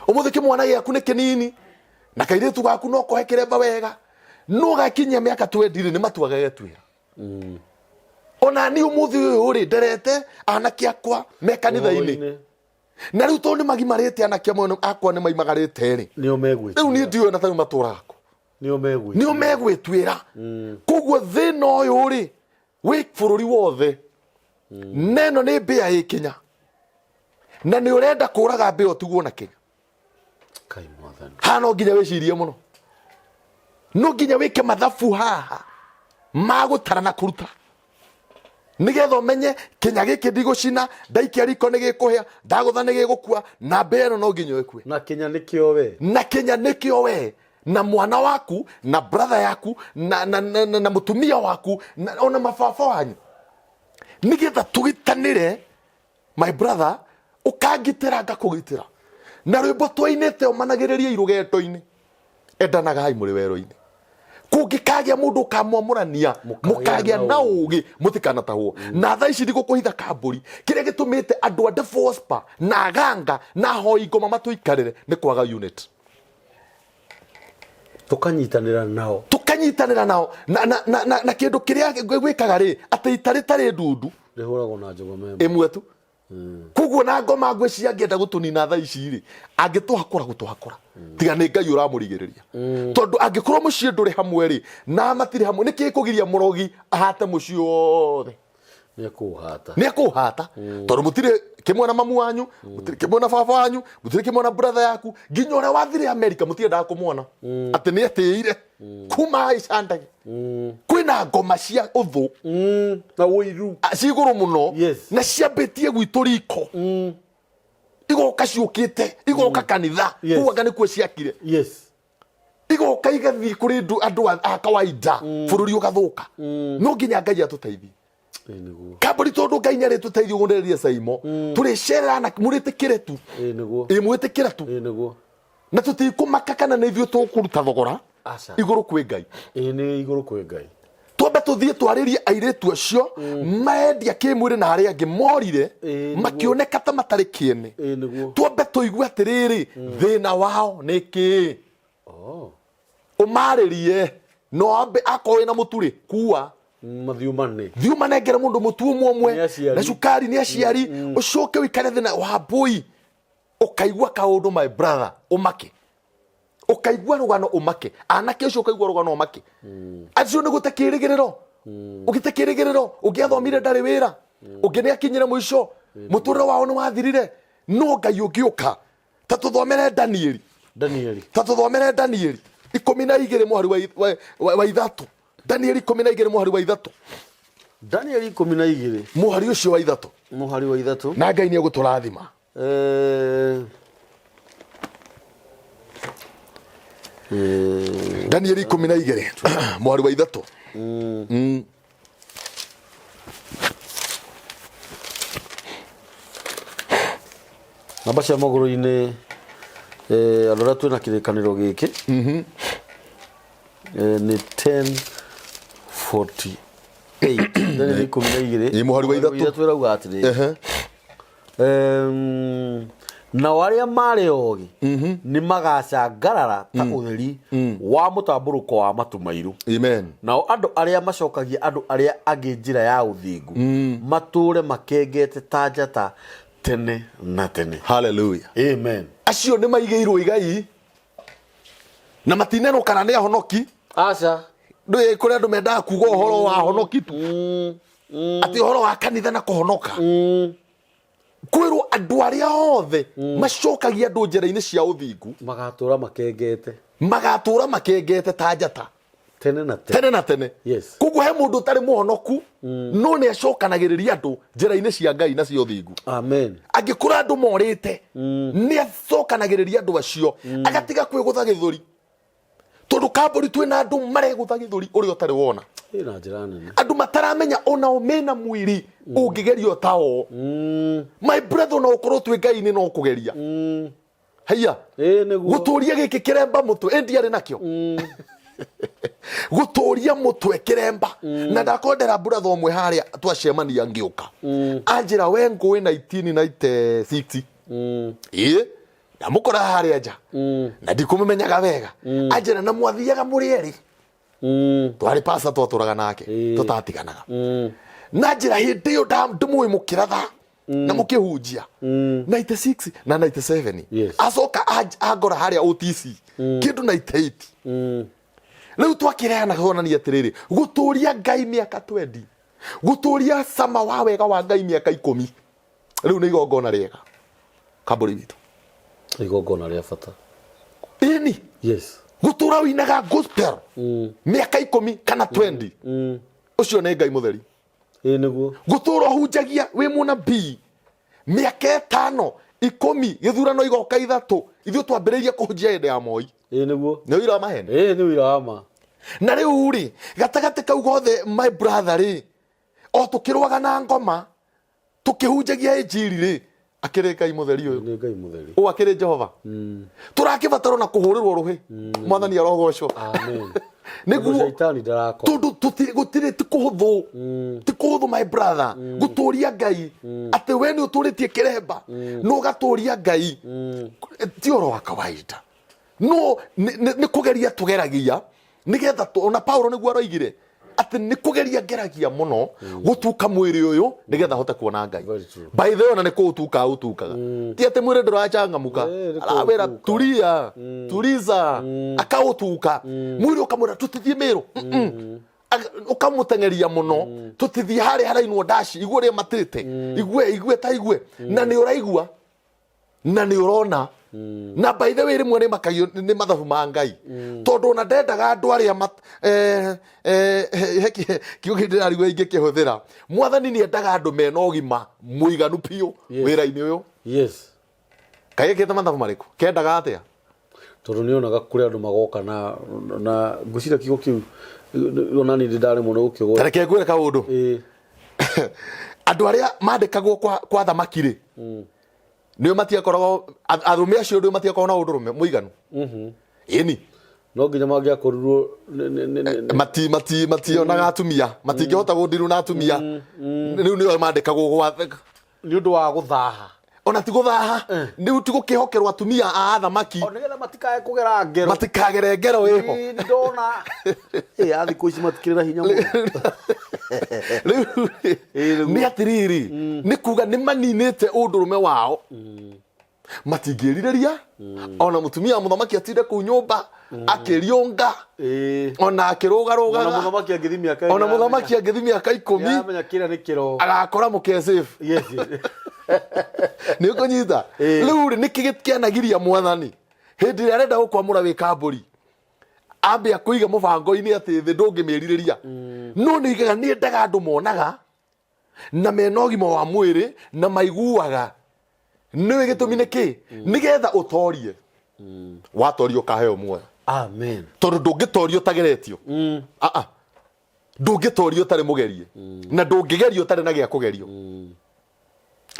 Ũmũthĩ kĩmwana gĩaku nĩ kĩnini na kairĩtu gaku no kohe kĩremba wega, no gakinyia mĩaka 20 rĩ, nĩ matua gegetuĩra. Ona niĩ ũmũthĩ ũyũ rĩ, nderete anake akwa me kanitha-inĩ. Ũhoro-inĩ. Na rĩu tondũ nĩ magimarĩte, anake amwe akwa nĩ maimagarĩte rĩ, Nĩo megwĩtuĩra. Rĩu niĩ ndiũĩ ona tarĩu matũraga kũ. Nĩo megwĩtuĩra. Nĩo megwĩtuĩra. Koguo thĩna ũyũ rĩ, wĩ bũrũri wothe, na ĩno nĩ mbĩa ĩ Kenya, na nĩ ũrenda kũraga mbĩa ũtigwo na Kenya. Kai Mwathani. Haha no nginya wĩcirie mũno, no nginya wĩke mathabu haha ma gũtara na kũruta, nĩgetha ũmenye Kenya gĩkĩ ndigũcina, ndaikia riko nĩ gĩkũhĩa, ndagũtha nĩ gĩgũkua, na mbĩa ĩno no nginya ĩkue. Na Kenya nĩkĩo we. Na Kenya nĩkĩo we na mwana waku na brother yaku na mũtumia waku na, ona mababa wanyu, nĩgetha tũgitanĩre. My brother, ũkangitĩra ngakũgitĩra, na rwĩmbo twainĩte ũmanagĩrĩria rũgendo-inĩ, endanagai mũrĩ werũ-inĩ, kũngĩkagĩa mũndũ ũkamwamũrania, mũkagĩa na ũgĩ mũtikanatahwo. Na thaa ici ndigũkũhitha kambũri, kĩrĩa gĩtũmĩte andũ a Devospa na aganga na ahoi ngoma matũikarĩre nĩ kwaga unit. Tũkanyitanĩra nao. Tũkanyitanĩra nao na kĩndũ kĩrĩa gwĩkaga rĩ, atĩ ita rĩtarĩ ndundu rĩhũragwo na njogoma ĩmwe. Ĩmwe tu. Koguo na ngoma ngwĩciria angĩenda gũtũnina thaa ici rĩ, angĩtũhakũra gũtũhakũra, tiga nĩ Ngai ũramũrigĩrĩria. Tondũ angĩkorwo mũciĩ ndũrĩ hamwe rĩ, na matirĩ hamwe, nĩ kĩĩ kũgiria mũrogi ahate mũciĩ wothe? Nĩ ekũũhata. Nĩ ekũũhata, tondũ mũtirĩ kĩmwe na mamu wanyu, mũtirĩ kĩmwe na baba wanyu, mũtirĩ kĩmwe na brother yaku, nginya ũrĩa wathire Amerika mũtiendaga kũmwona atĩ nĩ etĩire kuma aica ndege. Kwĩna ngoma cia ũthũ na ũiru ci igũrũ mũno na ciambĩtie gwitũ riko, igoka ciũkĩte, igoka kanitha. Kũu anga nĩkuo ciakire. Igoka igathiĩ kũrĩ andũ a kawaida, bũrũri ũgathũka. No nginya Ngai atũteithie. Ĩĩ nĩguo. Kambũri, tondũ Ngai nĩ arĩtũteithia ũguo ndĩreria Caimo, tũrĩcerera na mũrĩtĩkĩre tu. Ĩĩ nĩguo. Ĩ mwĩtĩkĩre tu. Ĩĩ nĩguo. Na tũtikũmaka kana nĩ ithuĩ tũkũruta thogora. Aca. Igũrũ kwĩ Ngai. Ĩĩ, nĩ igũrũ kwĩ Ngai. Twambe tũthiĩ twarĩrie airĩtu acio maendia kĩmwĩrĩ na arĩa angĩ morire, Ĩĩ, nĩguo. makĩoneka ta matarĩ kĩene. Ĩĩ nĩguo. Twambe tũigue atĩrĩrĩ, thĩna wao nĩ kĩĩ. Ũmarĩrie no ambe akorwo wĩna mũtu rĩ, kua. Mathiumane. Thiĩ ũmanengere mũndũ mũtu ũmwe ũmwe. Nĩ aciari. Na cukari, nĩ aciari. Ũcoke ũikare thĩ na wambũi, ũkaigua kaũndũ, my brother, ũmake, ũkaigua rũgano ũmake, anake ũcio ũkaigua rũgano ũmake, acio nĩ gũte kĩrĩgĩrĩro, ũgĩte kĩrĩgĩrĩro, ũngĩ athomire ndarĩ wĩra, ũngĩ nĩ akinyire mũico, mũtũrĩre wao nĩ wathirire. No Ngai ũngĩũka, ta tũthomere Danieli. Danieli. Ta tũthomere Danieli 12 mũhari wa 3. Danieli 12 mũhari wa 3. Danieli 12. Mũhari ũcio wa 3. Mũhari wa 3. Na Ngai nĩ egũtũrathima. Danieli 12 mũhari wa 3. Namba cia magũrũ-inĩ, andũ arĩa twĩna kĩrĩkanĩro gĩkĩ, nĩ 1048. Danieli 12. Ĩ, mũhari wa 3. 3 ĩrauga atĩrĩrĩ, nao arĩa marĩ ogĩ nĩ magacangarara ta ũtheri wa mũtambũrũko wa matu mairũ. Amen. Nao andũ arĩa macokagia andũ arĩa angĩ njĩra ya ũthingu matũũre makengete ta njata tene na tene. Hallelujah. Amen. Acio nĩ maigĩirwo igai na matinerwo kana nĩ ahonoki. Aca. Ndũĩ kũrĩ andũ mendaga kuga ũhoro wa ahonoki tu, atĩ ũhoro wa kanitha na kũhonoka, kwĩrwo Andũ arĩa othe macokagia andũ njĩra-inĩ cia ũthingu Magatũra makengete. Magatũra makengete ta njata tene na tene. Tene na tene. Koguo he mũndũ ũtarĩ mũhonoku, no nĩ acokanagĩrĩria andũ njĩra-inĩ cia Ngai na cia ũthingu. Amen. Angĩkora andũ morĩte, nĩ acokanagĩrĩria andũ acio, agatiga kwĩgũtha gĩthũri, tondũ kambũri twĩna andũ maregũtha gĩthũri ũrĩa ũtarĩ wona. Ĩ na njĩra nene. Andũ mataramenya onao mena mwĩrĩ ũngĩgerio ta o. My brother, ona ũkorwo twĩ Ngai-inĩ no kũgeria. Haiya. Ĩ nĩguo. Gũtũria gĩkĩ kĩremba mũtwe ĩ ndiarĩ nakĩo, gũtũria mũtwe kĩremba, na ndakondera brother ũmwe harĩa twacemania ngĩũka, anjĩra we ngũĩ 1996. Ĩ ndamũkora harĩa nja na ndikũmũmenyaga wega, anjĩra na mwathiaga mũrĩ erĩ. Twarĩ pasta twatũraga nake, tũtatiganaga. Na njĩra hĩndĩ ĩyo ndĩmũĩ mũkĩratha na mũkĩhunjia 96 na 97. Acoka angora harĩa OTC kĩndũ 98. Rĩu twakĩreana kuonania atĩrĩrĩ, gũtũria Ngai mĩaka 20, gũtũria cama wa wega wa Ngai mĩaka 10, rĩu nĩ igongona rĩega kambũri witũ. Igongona rĩa bata. Ĩni. Gũtũra ũinaga gospel mĩaka 10 kana 20, ũcio nĩ Ngai mũtheri. Ĩ nĩguo. Gũtũra ũhunjagia wĩ mũnabii mĩaka 5, 10, gĩthurano igoka ithatũ, ithuĩ twambĩrĩirie kũhunjia hĩndĩ ya Moi. Ĩ nĩguo. Nĩ ũira wa maheni. Ĩ nĩ ũira wa ma. Na rĩu rĩ, gatagatĩ kau gothe, my brother rĩ, o tũkĩrũaga na ngoma tũkĩhunjagia injiri rĩ, akĩrĩ Ngai mũtheri ũyũ. Nĩ Ngai mũtheri. Ũũ akĩrĩ Jehova. Tũrakĩbatarwo na kũhũrĩrwo rũhĩ. Mwathani arogocwo. Amen. Nĩguo. Tondũ shaitani ndarakora. Tondũ gũtirĩ, ti kũhũthũ, ti kũhũthũ, my brother, gũtũria Ngai atĩ we nĩ ũtũrĩtie kĩremba na ũgatũria Ngai, ti ũhoro wa kawaida. No nĩ kũgeria tũgeragia nĩgetha ona Paulo nĩguo aroigire atĩ nĩ kũgeria ngeragia mũno gũtuka mwĩrĩ ũyũ nĩgetha hote kuona Ngai. Very true. By the way, ona nĩ kũũtuka ũtukaga, ti atĩ mwĩrĩ ndũrachangamuka. Nĩ Arawĩra kũũtuka. turia, tuliza, akaũtuka mwĩrĩ, ũkamwĩra tũtithiĩ mĩrũ. Ũkamũteng'eria mũno, tũtithiĩ harĩa harainwo ndaci, igue ũrĩa matĩte, igue, igue ta igue, na nĩ ũraigua na nĩ ũrona. Na by the way, rĩmwe nĩ makagio nĩ mathabu ma Ngai, tondũ ona ndendaga andũ arĩa he kiugo kĩu ndĩrarigwo ingĩkĩhũthĩra. Mwathani nĩ endaga andũ mena ũgima mũiganu biũ wĩra-inĩ ũyũ. Kaĩ ekĩte mathabu marĩkũ? Kendaga atĩa? Tondũ nĩ onaga kũrĩ andũ magoka na ngwĩciria kiugo kĩu ona niĩ ndĩ ndaremwo nĩ gũkĩgweta. Tareke ngwĩre kaũndũ. Ĩĩ. Andũ arĩa mandĩkagwo kwa thamaki rĩ, nĩo matiakoragwo arũme acio, nĩo matiakoragwo na ũndũrũme mũiganu. Ĩni. No nginya mangĩakorirwo Mationaga atumia, matingĩhota gũndiru na atumia, rĩu nĩo mandĩkagwo gwa Nĩ ũndũ wa gũthaha. Ona ti gũthaha, rĩu ti gũkĩhokerwo atumia a athamaki. O nĩgetha matikae kũgera ngero. Matikagere ngero ĩho. Ĩĩ, nĩ ndona ĩ a thikũ ici matikĩrĩ na hinya mũno. Rĩu Ĩĩ, nĩguo. Nĩ atĩrĩrĩ, nĩ kuga nĩ maninĩte ũndũrũme wao, matingĩrirĩria ona mũtumia wa mũthamaki atinde kũu nyũmba akĩriũnga, ona Ona akĩrũgarũgaga. Mũthamaki angĩthiĩ mĩaka Ona mũthamaki angĩthiĩ mĩaka 10, nĩaramenya kĩrĩa nĩ kĩro. Agakora mũke safe. Nĩ ũkũnyita? Rĩu rĩ, nĩkĩ kĩanagiria mwathani hĩndĩ ĩrĩa arenda gũkwamũra wĩ kambũri ambe akũige mũbango-inĩ atĩ thĩ ndũngĩmĩrirĩria? No nĩ igaga nĩ endaga andũ monaga na mena ũgima wa mwĩrĩ na maiguaga. Nĩwe gĩtũmi nĩ kĩ? Nĩgetha ũtorie, watoria ũkaheo muoyo. Amen. Tondũ ndũngĩtoria ũtageretio. Ah, ah. Ndũngĩtoria ũtarĩ mũgerie, na ndũngĩgerio ũtarĩ na gĩa kũgerio,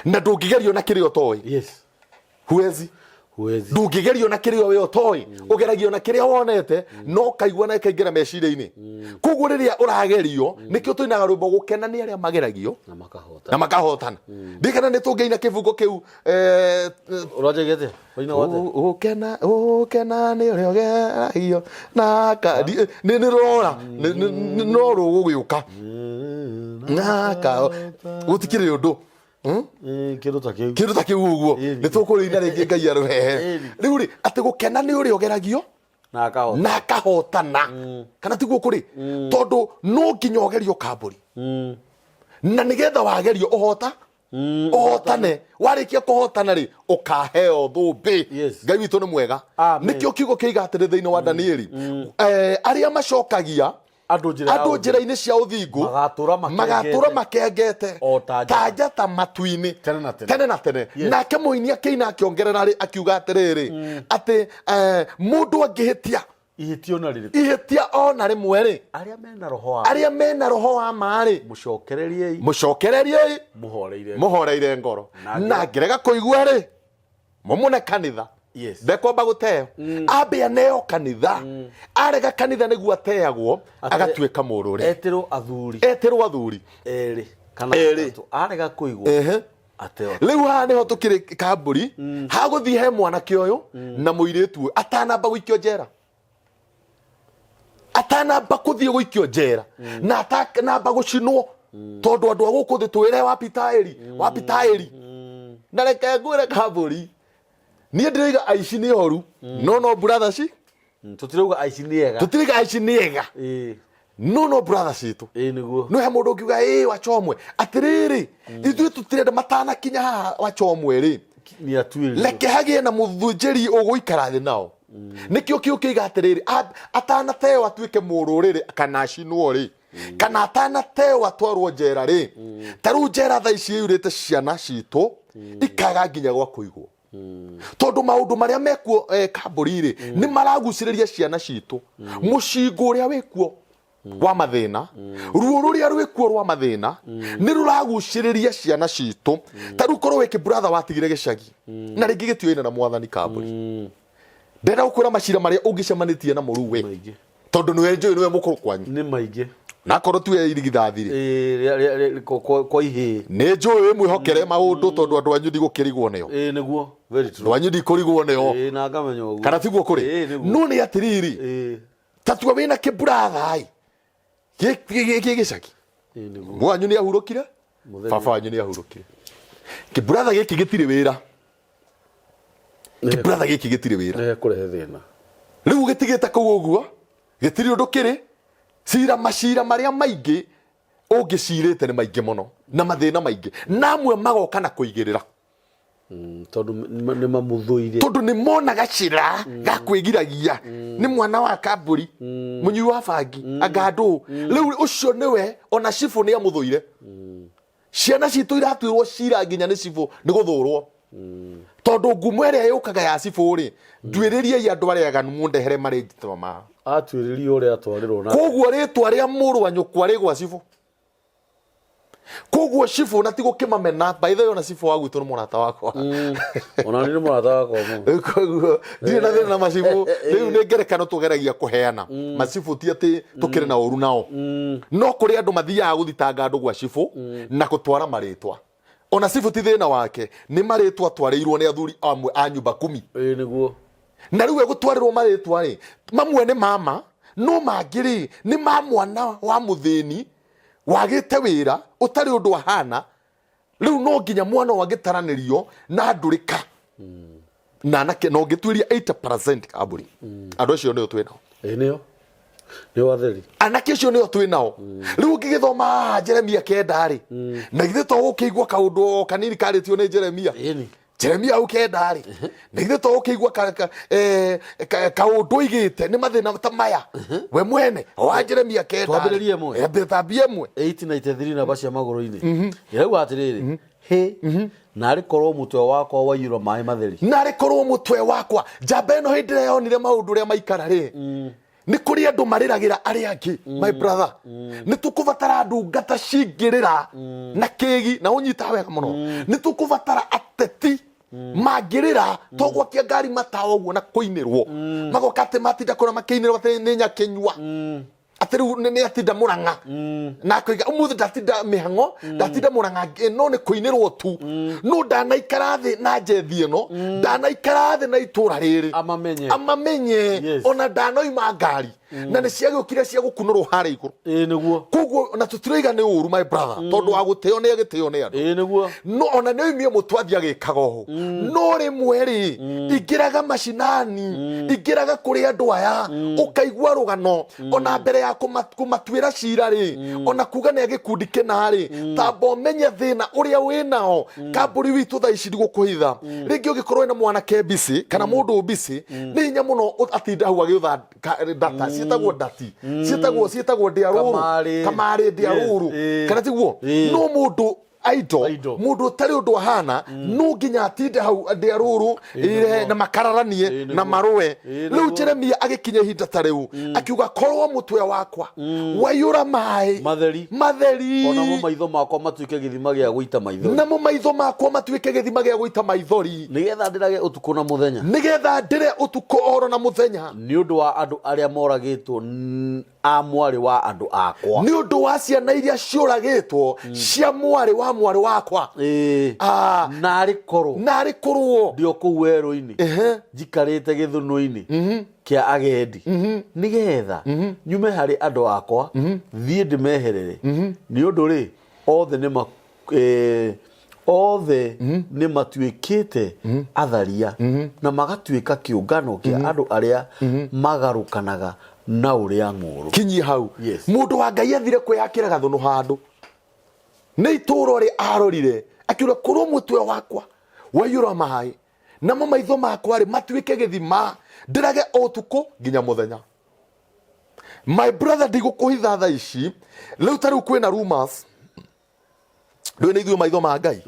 na ndũngĩgerio na kĩrĩa ũtoĩ. Huwezi. Huwezi. Ndũngĩgerio na kĩrĩa we ũtoĩ, ũgeragio na kĩrĩa wonete no ũkaigua na ĩkaingĩra meciria-inĩ. Koguo rĩrĩa ũragerio, nĩkĩo tũinaga rwĩmbo, "Gũkena nĩ arĩa mageragio na makahota na makahotana." Ndikana nĩ tũngĩina kĩbungo kĩu Ũranjagia atĩa? Waina watĩa? Gũkena, gũkena nĩ ũrĩa ũgeragio na nĩ rora no rũgũgĩũka naka gũtikĩrĩ ũndũ. Kĩndũ ta kĩu. Kĩndũ ta kĩu ũguo. Ĩni. Nĩ tũkũrĩina rĩngĩ, Ngai arũhehe. Ĩni. Rĩu rĩ, atĩ gũkena nĩ ũrĩa ũgeragio na akahota na akahotana, kana tiguo kũrĩ? Tondũ no nginya ũgerio kambũri, na nĩgetha wagerio ũhota. Ũhotane. Warĩkia kũhotana rĩ, ũkaheo thũmbĩ. Ngai witũ nĩ mwega. Amen. Nĩkĩo kiugo kĩiga atĩrĩ thĩinĩ wa Danieli, arĩa macokagia andũ njĩra ya andũ ũthingu. Njĩra-inĩ cia ũthingu Magatũũra makengete. Magatũũra makengete O ta njata. Ta njata matu-inĩ Tene na tene. Tene na tene. Nake mũini akĩina akĩongerera rĩ, akiuga atĩrĩrĩ, atĩ mũndũ angĩhĩtia ihĩtia ona rĩrĩkũ, ihĩtia ona rĩmwe rĩ, arĩa mena roho wa arĩa mena roho wa ma rĩ, mũcokereriei mũcokereriei mũhoreire mũhoreire ngoro. Na Na angĩrega kũigua rĩ, mũmũne kanitha. Ndekwamba gũteo, ambe aneo kanitha. Arega kanitha nĩguo ateagwo, agatuĩka mũrũre. Etĩrwo athuri Etĩrwo athuri erĩ kana Erĩ. atatũ, arega kũigua, ateo. Rĩu haha nĩho tũkĩrĩ kambũri hagũthiĩ he mwanake ũyũ na mũirĩtu ũyũ atanamba gũikio njera, atanamba kũthiĩ gũikio njera na atanamba gũcinwo, tondũ andũ a gũkũ thĩ twĩre wapitaĩri wapitaĩri. Na reke ngwĩre kambũri, niĩ ndĩroiga aici nĩ oru, no brother ci Tũtirauga aici nĩ ega. Tũtirauga aici nĩ ega, no brother citũ. Ĩĩ nĩguo. No he mũndũ ũngiuga ĩ wachomwe. Atĩrĩrĩ, ithuĩ tũtirenda matanakinya haha wachomwe rĩ, Nĩ atuĩrio. Reke hagĩe na mũthunjĩri ũgũikara thĩ nao. Nĩkĩo kĩu kĩiga atĩrĩrĩ, atanateo atuĩke mũrũrĩrĩ kana acinwo rĩ, kana atanateo atwarwo njera rĩ. Ta rĩu njera thaa ici iyũrĩte ciana citũ, ikaga nginya gwa kũigwo, tondũ maũndũ marĩa mekuo kambũri rĩ, nĩ maragucĩrĩria ciana citũ. Mũcingo ũrĩa wĩkuo wa mathĩna, ruo rũrĩa rwĩkuo rwa mathĩna nĩ rũragucĩrĩria ciana citũ. Ta rĩu korwo wĩ kĩburatha watigire gĩcagi na rĩngĩ gĩtiũĩne na mwathani, kambũri, ndenda gũkwĩra macira marĩa ũngĩcemanĩtie namo rĩu we, Maingĩ. Tondũ nĩwe njũĩ nĩwe mũkũrũ kwanyu. Nĩ maingĩ. Na akorwo tiwe irigithathi rĩ, Ĩĩ, kwa ihĩĩ. Nĩ njũĩ wĩ mwĩhokere maũndũ, tondũ andũ anyu ndigũkĩrigwo nĩo. Ĩĩ nĩguo, very true. Andũ anyu ndikũrigwo nĩo. Ĩĩ, na ngamenya ũguo. Kana tiguo kũrĩ? Ĩĩ nĩguo. No nĩ atĩrĩrĩ, ta tua wĩna kĩburatha ĩ gĩ gĩcagi, Ĩĩ nĩguo. Mwanyu nĩ ahurũkire, Mũthenya. Baba wanyu nĩ ahurũkire, kĩburatha gĩkĩ gĩtirĩ wĩra, kĩburatha gĩkĩ gĩtirĩ wĩra. Nĩ hekũrehe thĩna. Rĩu gĩtigĩte kũu ũguo, gĩtirĩ ũndũ kĩrĩ cira. Macira marĩa maingĩ ũngĩcirĩte nĩ maingĩ mũno na mathĩna maingĩ, na amwe magoka na kũigĩrĩra. Tondũ nĩ mamũthũire. Tondũ nĩ monaga cira ga kwĩgiragia nĩ mwana wa kambũri, mũnyui wa bangi, anga ndũ. Rĩu ũcio nĩwe ona cibũ nĩ amũthũire. Ciana citũ iratuĩrwo cira nginya nĩ cibũ nĩ gũthũrwo, tondũ ngumo ĩrĩa yũkaga ya cibũ rĩ, nduĩrĩriai andũ arĩa aganu mũndehere marĩtwa mao. Atuĩrĩrio ũrĩa atwarĩrwo na Koguo rĩtwa rĩa mũrũ wa nyũkwa rĩ gwa cibũ. Koguo cibũ na ti gũkĩmamena, by the way, ona cibũ wa gwitũ nĩ mũrata wakwa. Ona nĩ mũrata wakwa mũno. Koguo ndirĩ na thĩna na macibũ. Rĩu nĩ ngerekano tũgeragia kũheana. Macibũ ti atĩ tũkĩrĩ na ũru nao, no kũrĩ andũ mathiaga gũthitanga andũ gwa cibũ na gũtwara marĩtwa. Ona cibũ ti thĩna wake, nĩ marĩtwa atwarĩirwo nĩ athuri amwe a nyumba kumi. Ĩĩ nĩguo. Na rĩu egũtwarĩrwo marĩtwa rĩ, mamwe nĩ mama, no mangĩ rĩ, nĩ ma mwana wa mũthĩni wagĩte wĩra, ũtarĩ ũndũ ahana. Rĩu no nginya mwana ũyũ angĩtaranĩrio na ndũrĩka na anake, na ũngĩtuĩria 80% kambũri, andũ acio nĩo twĩ nao. Ĩĩ nĩo atheri. Anake acio nĩo twĩ nao. Rĩu ũngĩgĩthoma haha Jeremia 9 rĩ, na githĩ to ũkĩigua kaũndũ o kanini karĩtio nĩ Jeremia? Ĩni. Jeremia hau 9 rĩ, na githĩ to ũkĩigua kaũndũ oigĩte nĩ mathĩna ta maya we mwene wa Jeremia 9 rĩ. Twambĩrĩrie ĩmwe? Tambie ĩmwe. 893 namba cia magũrũ-inĩ ĩrauga atĩrĩrĩ, hĩ, narĩ korwo mũtwe wakwa waiyũra maĩ matheri. Narĩ korwo mũtwe wakwa. Njamba ĩno hĩndĩ ĩrĩa yonire maũndũ ũrĩa maikara rĩ, nĩ kũrĩ andũ marĩragĩra arĩa angĩ. My brother, nĩ tũkũbatara ndungata cingĩrĩra na kĩgi na ũnyita wega mũno. Nĩ tũkũbatara ateti mangĩrĩra, to gwakia ngari matawa ũguo na kũinĩrwo, magoka atĩ matinda kũrĩa makĩinĩrwo atĩ nĩ nyakĩnyua, atĩ rĩu nĩ atinda Mũrang'a na akoiga ũmũthĩ ndatinda mĩhang'o, ndatinda Mũrang'a, no nĩ kũinĩrwo tu, no ndanaikara thĩ na njethi ĩno, ndanaikara thĩ na itũra rĩrĩ Amamenye. Amamenye. Ona ndanoima ngari. Na nĩ ciagĩũkire cia gũkunũrwo harĩa igũrũ. Ĩĩ nĩguo. Koguo na tũtiroiga nĩ ũru, my brother, tondũ wa gũtĩo nĩ agĩtĩo nĩ andũ. Ĩĩ nĩguo. No ona nĩ oimie mũtwe athiĩ agĩkaga ũũ, no rĩmwe rĩ, ingĩraga macinani, ingĩraga kũrĩ andũ aya, ũkaigua rũgano ona mbere ya kũmatuĩra cira rĩ, ona kuga nĩ a gĩkundi kĩna rĩ, tamba ũmenye thĩna ũrĩa wĩ nao. Kambũri witũ thaa ici ndigũkũhitha, rĩngĩ ũngĩkorwo wĩna mwanake mbicĩ kana mũndũ mbicĩ, nĩ hinya mũno atinda hau agĩũtha data ciĩtagwo ndati, ciĩtagwo ndĩa rũrũ. Kamarĩ. Kamarĩ, ndĩa rũrũ. Kana tiguo? No mũndũ aido. Idle. Mũndũ ũtarĩ ũndũ ahana, no nginya atinde hau ndĩa rũrũ ire na makararanie na marũe. Rĩu Jeremia agĩkinya ihinda ta rĩu akiuga, korwo mũtwe wakwa waiyũra maĩ matheri, matheri, onamo maitho makwa matuĩke gĩthima gĩa gũita maithori, namo maitho makwa matuĩke gĩthima gĩa gũita maithori, nĩgetha ndĩrage ũtukũ na mũthenya, nĩgetha ndĩre ũtukũ oro na mũthenya, nĩ ũndũ wa andũ arĩa moragĩtwo a mwarĩ wa andũ akwa, nĩ ũndũ wa ciana iria ciũragĩtwo cia mwarĩ wa mwarĩ wakwa. Ah, narĩ korwo narĩ kũrwo ndĩ o kũu werũ-inĩ, njikarĩte gĩthũnũ-inĩ kĩa agendi, nĩgetha nyume harĩ andũ akwa, thiĩ ndĩmeherere, nĩ ũndũ rĩ, othe nĩ othe nĩ matuĩkĩte atharia na magatuĩka kĩũngano kĩa andũ arĩa magarũkanaga na ũrĩa ng'ũũrũ. Kinyie hau. Yes. Mũndũ wa Ngai athire kwĩyakĩra gathũnũ handũ nĩ itũũro rĩ, arorire akiuga, korwo mũtwe wakwa waiyũra maĩ, namo maitho makwa rĩ matuĩke gĩthima, ndĩrage o ũtukũ nginya mũthenya. My brother, ndigũkũhitha, thaa ici rĩu ta rĩu kwĩna rumors, ndũĩ nĩ ithuĩ maitho ma Ngai,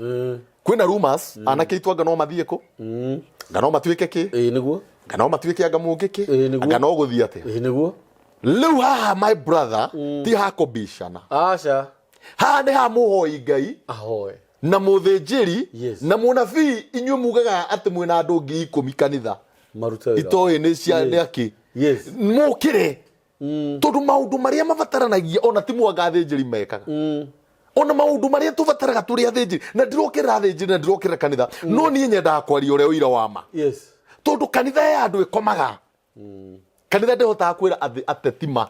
kwĩna rumors anake aitũ anga no mathiĩ kũ, anga no matuĩke kĩ, Ĩĩ nĩguo. anga no matuĩke anga mũngĩkĩ, Ĩĩ, nĩguo. anga no gũthiĩ atĩa. Ĩĩ nĩguo. Rĩu haha, my brother, ti hakũbicana. Aca. Haha nĩ ha mũhoi Ngai ahoe na mũthĩnjĩri na mũnabii. Inyuĩ mugaga atĩ mwĩna andũ 10,000 kanitha marute wĩra. Itoĩ nĩ cia nĩ akĩ mũkĩre, tondũ maũndũ marĩa mabataranagia ona ti mwanga athĩnjĩri mekaga, ona maũndũ marĩa tũbataraga tũrĩ athĩnjĩri, na ndirokĩrĩra athĩnjĩri na ndirokĩrĩra kanitha, no niĩ nyendaga kwaria ũrĩa ũira wa ma, tondũ kanitha ya andũ ĩkomaga. Kanitha ndĩhotaga kwĩra ateti ma,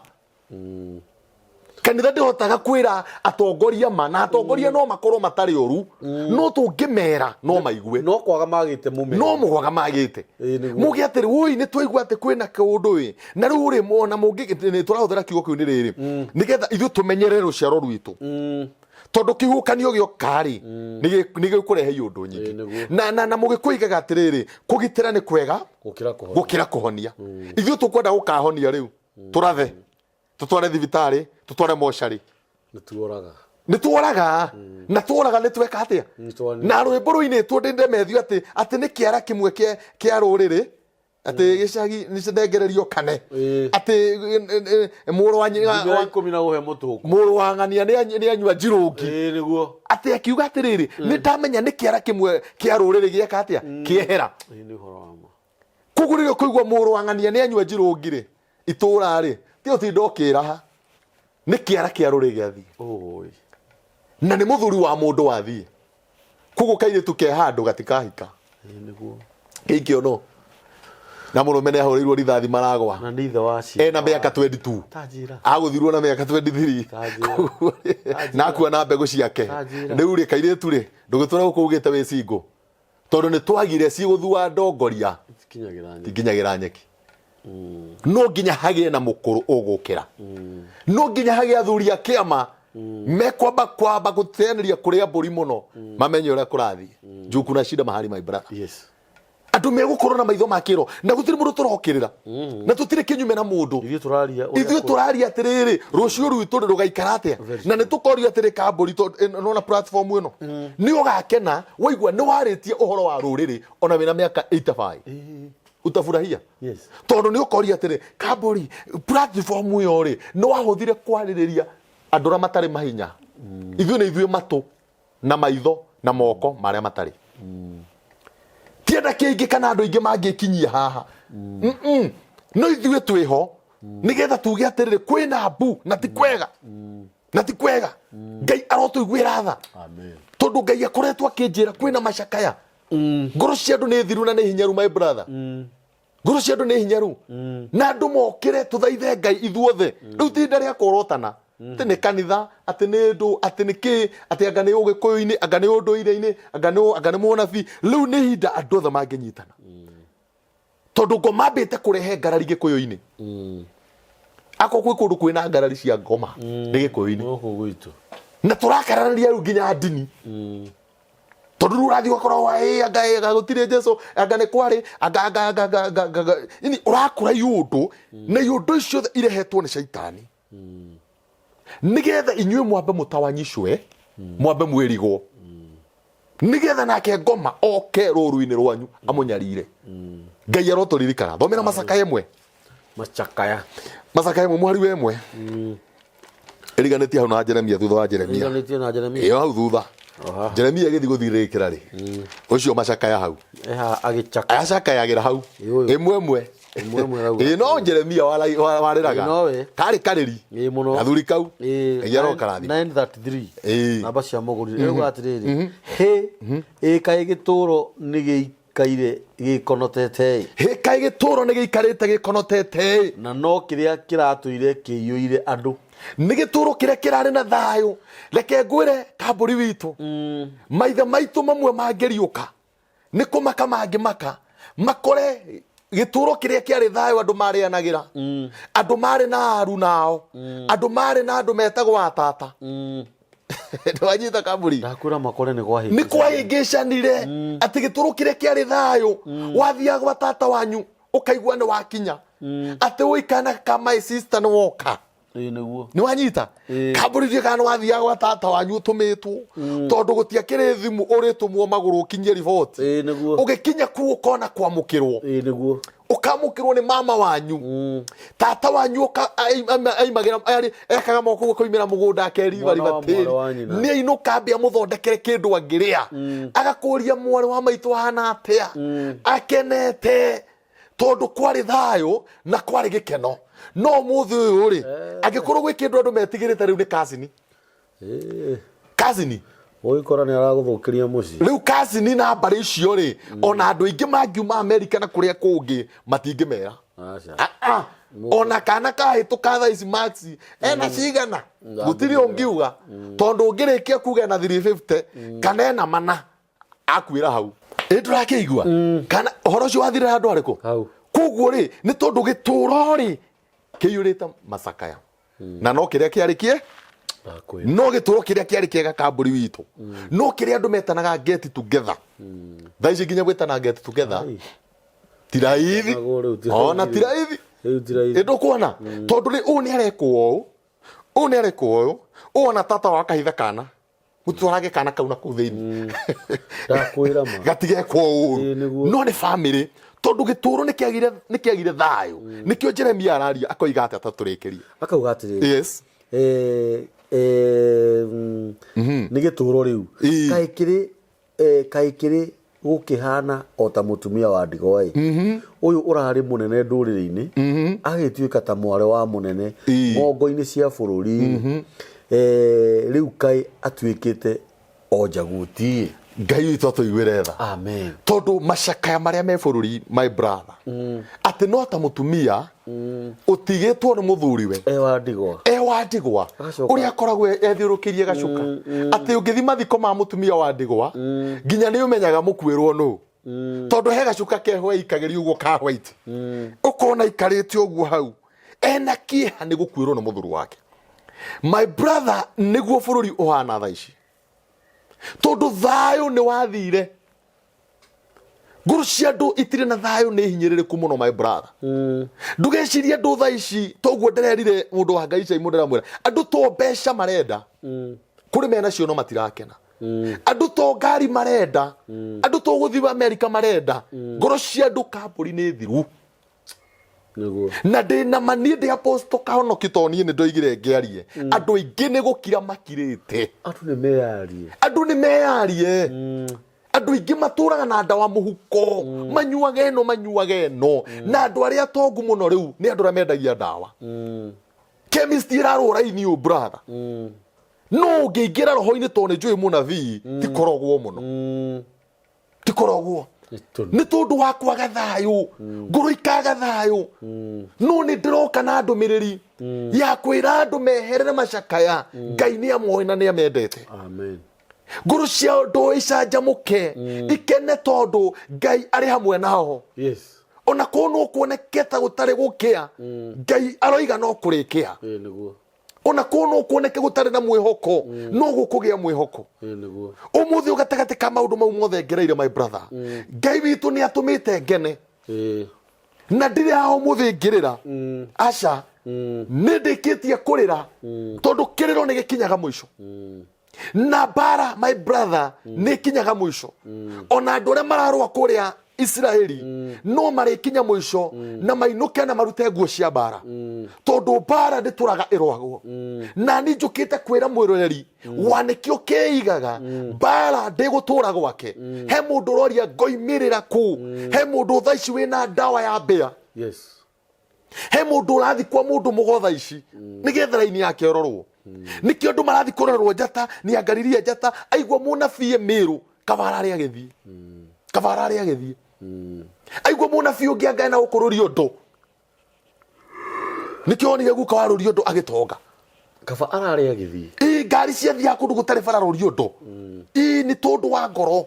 kanitha ndĩhotaga kwĩra atongoria ma, na atongoria no makorwo matarĩ ũru, no tũngĩmera no maigue. No kwaga magĩte mũmera. No mũgwaga magĩte. Ĩĩ, nĩguo. Muge atĩrĩ, woi, nĩ twaigua atĩ kwĩna kĩũndũ ĩ, na rĩu rĩ, ona mũngĩ nĩ tũrahũthĩra kiugo kĩu nĩ rĩrĩ, nĩgetha ithuĩ tũmenyere rũciaro rwitũ, tondũ kĩhuhũkanio gĩoka rĩ, nĩ gĩkũrehe iũndũ nyingĩ. Ĩĩ, nĩguo. Na mũgĩkũyũ igaga atĩrĩrĩ, kũgitĩra nĩ kwega gũkĩra kũhonia. Gũkĩra kũhonia. Ithuĩ tũkwenda gũkahonia rĩu, tũrathe, tũtware thibitarĩ, tũtware mocarĩ. Nĩ tuoraga. Nĩ tuoraga, na tuoraga nĩ tweka atĩa? Nĩ twanina. Na rwĩmbo rũinĩtwo ndĩndemethio atĩ nĩ kĩara kĩmwe kĩa rũrĩrĩ, atĩ gĩcagi nĩnengererio kane, atĩ mũrũ wa Thimĩra 10 na ũhe mũtũkũ. Mũrũ wa ng'ania nĩ anyua njirũngi. Ĩĩ nĩguo. Atĩ akiuga atĩrĩrĩ, nĩ ndamenya nĩ kĩara kĩmwe kĩa rũrĩrĩ gĩeka atĩa, kĩehera. Ĩĩ, nĩ ũhoro wa ma. Koguo rĩrĩa ũkũigua mũrũ wa ng'ania nĩ anyua njirũngi rĩ, itũra rĩ, ti ũtinda ũkĩraha, nĩ kĩara kĩa rũrĩrĩ gĩathiĩ. Oi. Na nĩ mũthuri wa mũndũ wathiĩ, koguo kairĩtu ke handũ gatikahika. Ĩĩ nĩguo. Kĩikio no na mũrũme nĩ ahũrĩirwo rithathi maragwa. Na nĩ ithe wa ciana. Ena mĩaka 22. Ta njĩra. Agũthirwo na mĩaka 23. Ta njĩra. Na akua na mbegũ ciake. Ta njĩra. Rĩu rĩ, kairĩtu rĩ, ndũgĩtũre gũkũ ugĩte wĩ single, tondũ nĩ twagire cigũthua ndongoria. Kinyagĩra nyeki. Nginyagĩra nyeki. No nginya hagĩe na mũkũrũ ũgũkĩra, no nginya hagĩe athuri a kĩama mekwamba kwamba gũteanĩria kũrĩa mbũri mũno, mamenye ũrĩa kũrathiĩ juu kuna shida mahali, my brother. Andũ megũkorwo na maitho ma kĩro, na gũtirĩ mũndũ tũrokĩrĩra, na tũtirĩ kĩnyume na mũndũ. Ithuĩ tũraria ũrĩa Ithuĩ tũraria atĩrĩrĩ, rũciũ rwitũ rĩ rũgaikara atĩa? Na nĩ tũkorio atĩrĩ, kambũri, nona platform ĩno nĩ ũgakena waigua nĩ warĩtie ũhoro wa rũrĩrĩ, ona wĩna mĩaka 85 utafurahia, tondũ nĩ ũkoria atĩrĩ, kambũri, platform ĩyo rĩ, nĩ wahũthire kwarĩrĩria andũ arĩa matarĩ mahinya. Ithuĩ nĩ ithuĩ matũ na maitho na moko marĩa matarĩ tienda kĩingĩ kana andũ aingĩ mangĩkinyia haha. No ithuĩ twĩho nĩgetha tuge atĩrĩrĩ, kwĩna mbu na ti kwega, na ti kwega. Ngai arotũiguĩra tha. Amen. Tondũ Ngai akoretwo akĩnjĩra kwĩna macakaya, ngoro cia andũ nĩ thiru na nĩ hinyaru, my brother. Ngoro cia andũ nĩ hinyaru. Na andũ mokĩre tũthaithe Ngai ithuothe. Rĩu ti ihinda rĩa kũrotana. Atĩ nĩ kanitha, atĩ nĩ ndũ, atĩ nĩ kĩ, atĩ anga nĩ ũgĩkũyũ-inĩ, anga nĩ ũndũire-inĩ, anga nĩ anga nĩ mũnabii. Rĩu nĩ ihinda andũ othe mangĩnyitana. Tondũ ngoma ambĩte kũrehe ngarari gĩkũyũ-inĩ. Akorwo kwĩ kũndũ kwĩna ngarari cia ngoma nĩ gĩkũyũ-inĩ. Gũkũ gwitũ. Na tũrakararania rĩu nginya ndini. Tondũ rĩu ũrathiĩ ũgakora wa ĩ anga ĩ anga gũtirĩ Jesu anga nĩ kwarĩ anga anga anga anga anga anga anga ini ũrakũra iũndũ na iũndũ icio ciothe irehetwo nĩ caitani nĩgetha inyuĩ mwambe mũtawanyicwe mwambe mwĩrigwo nĩgetha nake ngoma oke rũru-inĩ rwanyu amũnyarire. Ngai arotũririkana. Thomera macakaya ĩmwe. Macakaya. Macakaya ĩmwe mũhari wa ĩmwe. Ĩriganĩtie hau na Jeremia thutha wa Jeremia. Ĩriganĩtie na Jeremia. Ĩyo hau thutha. Oha. Jeremia agĩthiĩ gũthirĩkĩra rĩ. Ũcio macakaya hau. Eha agĩcaka. Acakayagĩra hau. Ĩ ũyũ. Ĩmwe ĩmwe. Ĩmwe ĩmwe rauga. Ĩ no Jeremia warĩraga. Ĩ nowe. Karĩ karĩri. Ĩ mũno. Gathuri kau. Ĩ, Ngai arokarathima. 9:33. Ĩ. Namba cia mũgũri. Ĩrauga atĩrĩrĩ. Hĩ, ĩ kaĩ gĩtũũro nĩ gĩikaire gĩkonotete ĩ. Hĩ kaĩ gĩtũũro nĩ gĩikarĩte gĩkonotete ĩ. Na no kĩrĩa kĩratũire kĩiyũire andũ. Nĩ gĩtũũro kĩrĩa kĩrarĩ na thayũ. Reke ngwĩre kambũri witũ. Maithe maitũ mamwe mangĩriũka nĩ kũmaka mangĩmaka makore gĩtũũro kĩrĩa kĩarĩ thayũ andũ marĩanagĩra. Andũ marĩ na aru nao. Andũ marĩ na andũ metagwo atata. Ndwanyita kambũri. Ndakwĩra makore nĩ kwahĩngĩcanire. Nĩ kwahĩngĩcanire atĩ gĩtũũro kĩrĩa kĩarĩ thayũ wathiaga gwa tata wanyu ũkaigua nĩ wakinya. Atĩ ũikana ka my sister nĩ woka. Ĩ nĩguo. Nĩ wanyita? Kambũri ndiũĩ kana nĩ wathiaga gwa tata wanyu ũtũmĩtwo. Tondũ gũtiakĩrĩ thimũ ũrĩtũmwo magũrũ ũkinyie riboti. Ĩ nĩguo. Ũgĩkinya kuo ũkona kwamũkĩrwo. Ĩ nĩguo. Ũkamũkĩrwo nĩ mama wanyu. Tata wanyu aimagĩra, arĩ, ekaga moko gũkoimĩra mũgũnda akeribariba Mwana wa tĩri. mwarĩ wa nyina. Nĩ ainũka ambia mũthondekere kĩndũ angĩrĩa. Agakũria mwarĩ wa maitũ ahana atĩa. Akenete. Tondũ kwarĩ thayũ na kwarĩ gĩkeno. No ũmũthĩ ũyũ rĩ, angĩkorwo gwĩ kĩndũ andũ metigĩrĩte rĩu nĩ kazini. Kazini. Ũgĩkora nĩ aragũthũkĩria mũciĩ. Rĩu kazini na mbarĩ icio rĩ, ona andũ aingĩ mangiuma Amerika na kũrĩa kũngĩ matingĩmera. Aca. Ona kana kahĩtũka thaa ici max ena cigana gũtirĩ ũngiuga tondũ ũngĩrĩkia kuga ena 350 kana ena mana akuĩra hau. Ĩ ndũrakĩigua kana ũhoro ũcio wathirĩra handũ harĩkũ? Hau. Koguo rĩ nĩ tondũ gĩtũũro rĩ kĩiyũrĩte macakaya. Na no kĩrĩa kĩarĩ kĩe Ndakwĩra. no gĩtũũro kĩrĩa kĩarĩ kĩega kambũri witũ. No kĩrĩa andũ metanaga get together. Thaa ici nginya gwĩtana get together. Ai. Ti raithi. Naguo rĩu ti Ona raithi. ti raithi. Rĩu ti raithi. Ĩ ndũkuona? Tondũ rĩ ũũ nĩ arekwo ũũ. Ũũ nĩ arekwo ũũ. Ũũ ona tata wa kahitha kana. Mũtwarage kana kau na kũu thĩinĩ. Ndakwĩra ma. Gatigekwo ũũru. Ĩĩ, nĩguo. No nĩ family. Tondũ gĩtũũro nĩ kĩagire thayũ. Nĩkĩo Jeremia araria akoiga atĩa ta tũrĩkĩrie. Akauga atĩrĩrĩ. Yes. Nĩ gĩtũũro rĩu. Ĩĩ. Kaĩ kĩrĩ, kaĩ kĩrĩ gũkĩhana o ta mũtumia wa ndigwa ĩ. Ũyũ ũrarĩ mũnene ndũrĩrĩ-inĩ, agĩtuĩka ta mwarĩ wa mũnene Ĩĩ. ng'ongo-inĩ cia bũrũri. Rĩu kaĩ atuĩkĩte o njaguti ĩ. Ngai witũ atũiguĩre tha. Amen. Tondũ macakaya marĩa me bũrũri my brother. Atĩ no ta mũtumia ũtigĩtwo nĩ mũthuriwe. E wa ndigwa. E wa ndigwa. Agacoka. Ũrĩa akoragwo ethiũrũkĩirie gacuka. Atĩ ũngĩthiĩ mathiko ma mũtumia wa ndigwa, nginya nĩ ũmenyaga mũkuĩrwo nũ. Tondũ he gacuka keho aikagĩria ũguo ka white. Ũkona aikarĩte ũguo hau. Ena kĩeha nĩ gũkuĩrwo nĩ mũthuri wake. My brother, nĩguo bũrũri ũhana thaa ici. Tondũ thayũ nĩ wathire. Ngoro cia andũ itirĩ na thayũ nĩ hinyĩrĩrĩku mũno my brother. Ndũgecirie andũ thaa ici toguo ndĩrerire mũndũ wa Ngai Caimũ ndĩramwĩra. Andũ to mbeca marenda. Kũrĩ mena cio no matirakena. Andũ to ngari marenda. Andũ to gũthiĩ Amerika marenda. Ngoro cia andũ kambũri nĩ thiru. Nĩguo. Na ndĩ na ma niĩ ndĩ apostle Kahonoki tondũ niĩ nĩ ndoigire ngĩarie. Andũ aingĩ nĩ gũkira makirĩte. Andũ nĩ meyarie. Andũ nĩ meyarie. Andũ aingĩ matũraga na ndawa mũhuko. Manyuaga ĩno, manyuaga ĩno. Na andũ arĩa atongu mũno rĩu nĩ andũ arĩa mendagia ndawa. Chemist ĩrarũra raini ũũ brother. No ũngĩingĩra roho-inĩ tondũ nĩ njũĩ mũnabii, ti kũrogwo mũno. Ti kũrogwo. Nĩ tondũ. Nĩ tondũ wa kwaga thayũ, ngoro ikaga thayũ. No nĩ ndĩroka na ndũmĩrĩri ya kwĩra andũ meherere macakaya. Ngai nĩ amoĩ na nĩ amendete. Amen. Ngoro ciao ndũ icanjamũke, ikene, tondũ Ngai arĩ hamwe nao. Ona korwo no kuoneke ta gũtarĩ gũkĩa, Ngai aroiga no kũrĩkĩa. Ĩĩ nĩguo. Ona korwo no kuoneke gũtarĩ na mwĩhoko, no gũkũgĩa mwĩhoko. Ĩĩ nĩguo. Ũmũthĩ gatagatĩ ka maũndũ mau mothe ngereire, my brother, Ngai witũ nĩ atũmĩte ngene. Na ndirĩ haha ũmũthĩ ngĩrĩra, aca. Nĩ ndĩkĩtie kũrĩra, tondũ kĩrĩro nĩ gĩkinyaga mũico na mbara, my brother, nĩ ĩkinyaga mũico. Ona andũ arĩa mararũa kũrĩa Isiraeli no marĩkinya mũico na mainũke na marute nguo cia mbara, tondũ mbara ndĩtũraga ĩrũagwo. Na ni njũkĩte kwĩra mwĩroreri wa nĩkĩo kĩigaga mbara ndĩgũtũra gwake. He mũndũ ũroria ngoimĩrĩra kũ? He mũndũ thaa ici wĩna ndawa ya mbĩa. He mũndũ ũrathi kwa mũndũ mũgo thaa ici nĩgetha raini yake ĩrorwo. Nĩkĩo andũ marathi kũrorerwo njata. Nĩ angaririe njata, aigua mũnabii mĩrũ kabara arĩa agĩthiĩ, kabara arĩa agĩthiĩ, aigua mũnabii ũngĩ angae na gũkũrũria ũndũ. Nĩkĩo onire guka wa rũria ũndũ agĩtonga. Kaba ararĩ agĩthiĩ. Ĩ ngari ciathiaga kũndũ gũtarĩ bara rũria ũndũ. Ĩ nĩ tondũ wa ngoro,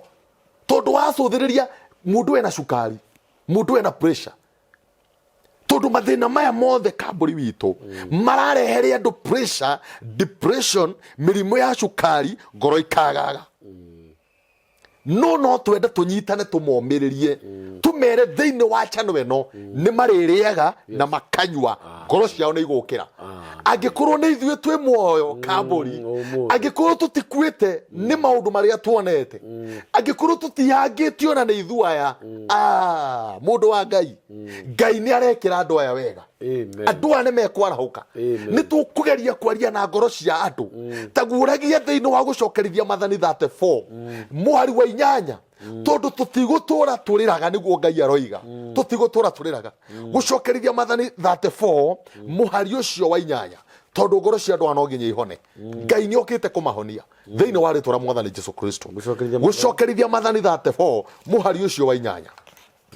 tondũ wacũthĩrĩria mũndũ ena cukari, mũndũ ena pressure, tondũ mathĩna maya mothe kambũri witũ mararehere andũ pressure, depression, mĩrimũ ya cukari, ngoro ikagaga. No twende tũnyitane, tũmomĩrĩrie, tũmere thĩinĩ wa channel ĩno nĩ marĩrĩaga na makanyua, ngoro ciao nĩ igũkĩra angĩkorwo nĩ ithuĩ twĩ muoyo kambũri. Ũmũthĩ. Angĩkorwo tũtikuĩte nĩ maũndũ marĩa tuonete, angĩkorwo tũtihangĩtio na nĩ ithuĩ aya. Ah, mũndũ wa Ngai, Ngai nĩ arekĩra andũ aya wega. Amen. Andũ aya nĩ mekwarahũka. Amen. Nĩ tũkũgeria kwaria na ngoro cia andũ. Taguũragia thĩinĩ wa gũcokerithia Mathani 34 mũhari wa 8, tondũ tũtigũtũra tũrĩraga. Nĩguo Ngai aroiga, tũtigũtũra tũrĩraga. Gũcokerithia Mathani 34 mũhari ũcio wa 8, tondũ ngoro cia andũ aya no nginya ihone. Ngai nĩ okĩte kũmahonia thĩinĩ wa rĩtwa rĩa Mwathani Jesu Kristo. Gũcokerithia Mathani- Gũcokerithia Mathani 34 mũhari ũcio wa 8.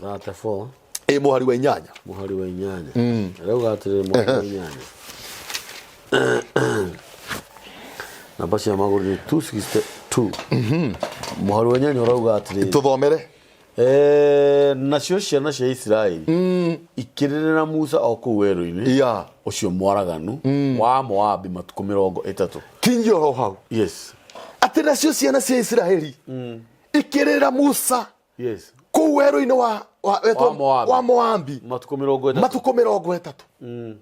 34. Ĩ, mũhari wa 8. Mũhari wa 8 rauga atĩrĩrĩ, mũhari wa 8, namba cia magũrũ nĩ 262. Mũhari wa 8 ũrauga atĩrĩrĩ. Tũthomere. Nacio ciana cia Isiraeli ikĩrĩrĩra Musa o kũu werũ-inĩ ũcio mwaraganu wa Moabi matukũ 30. Kinyia oro hau. Atĩ nacio ciana cia Isiraeli ikĩrĩra Musa kũu werũ-inĩ Wa Moabi. wa Moabi. Matukũ 30. Matukũ 30.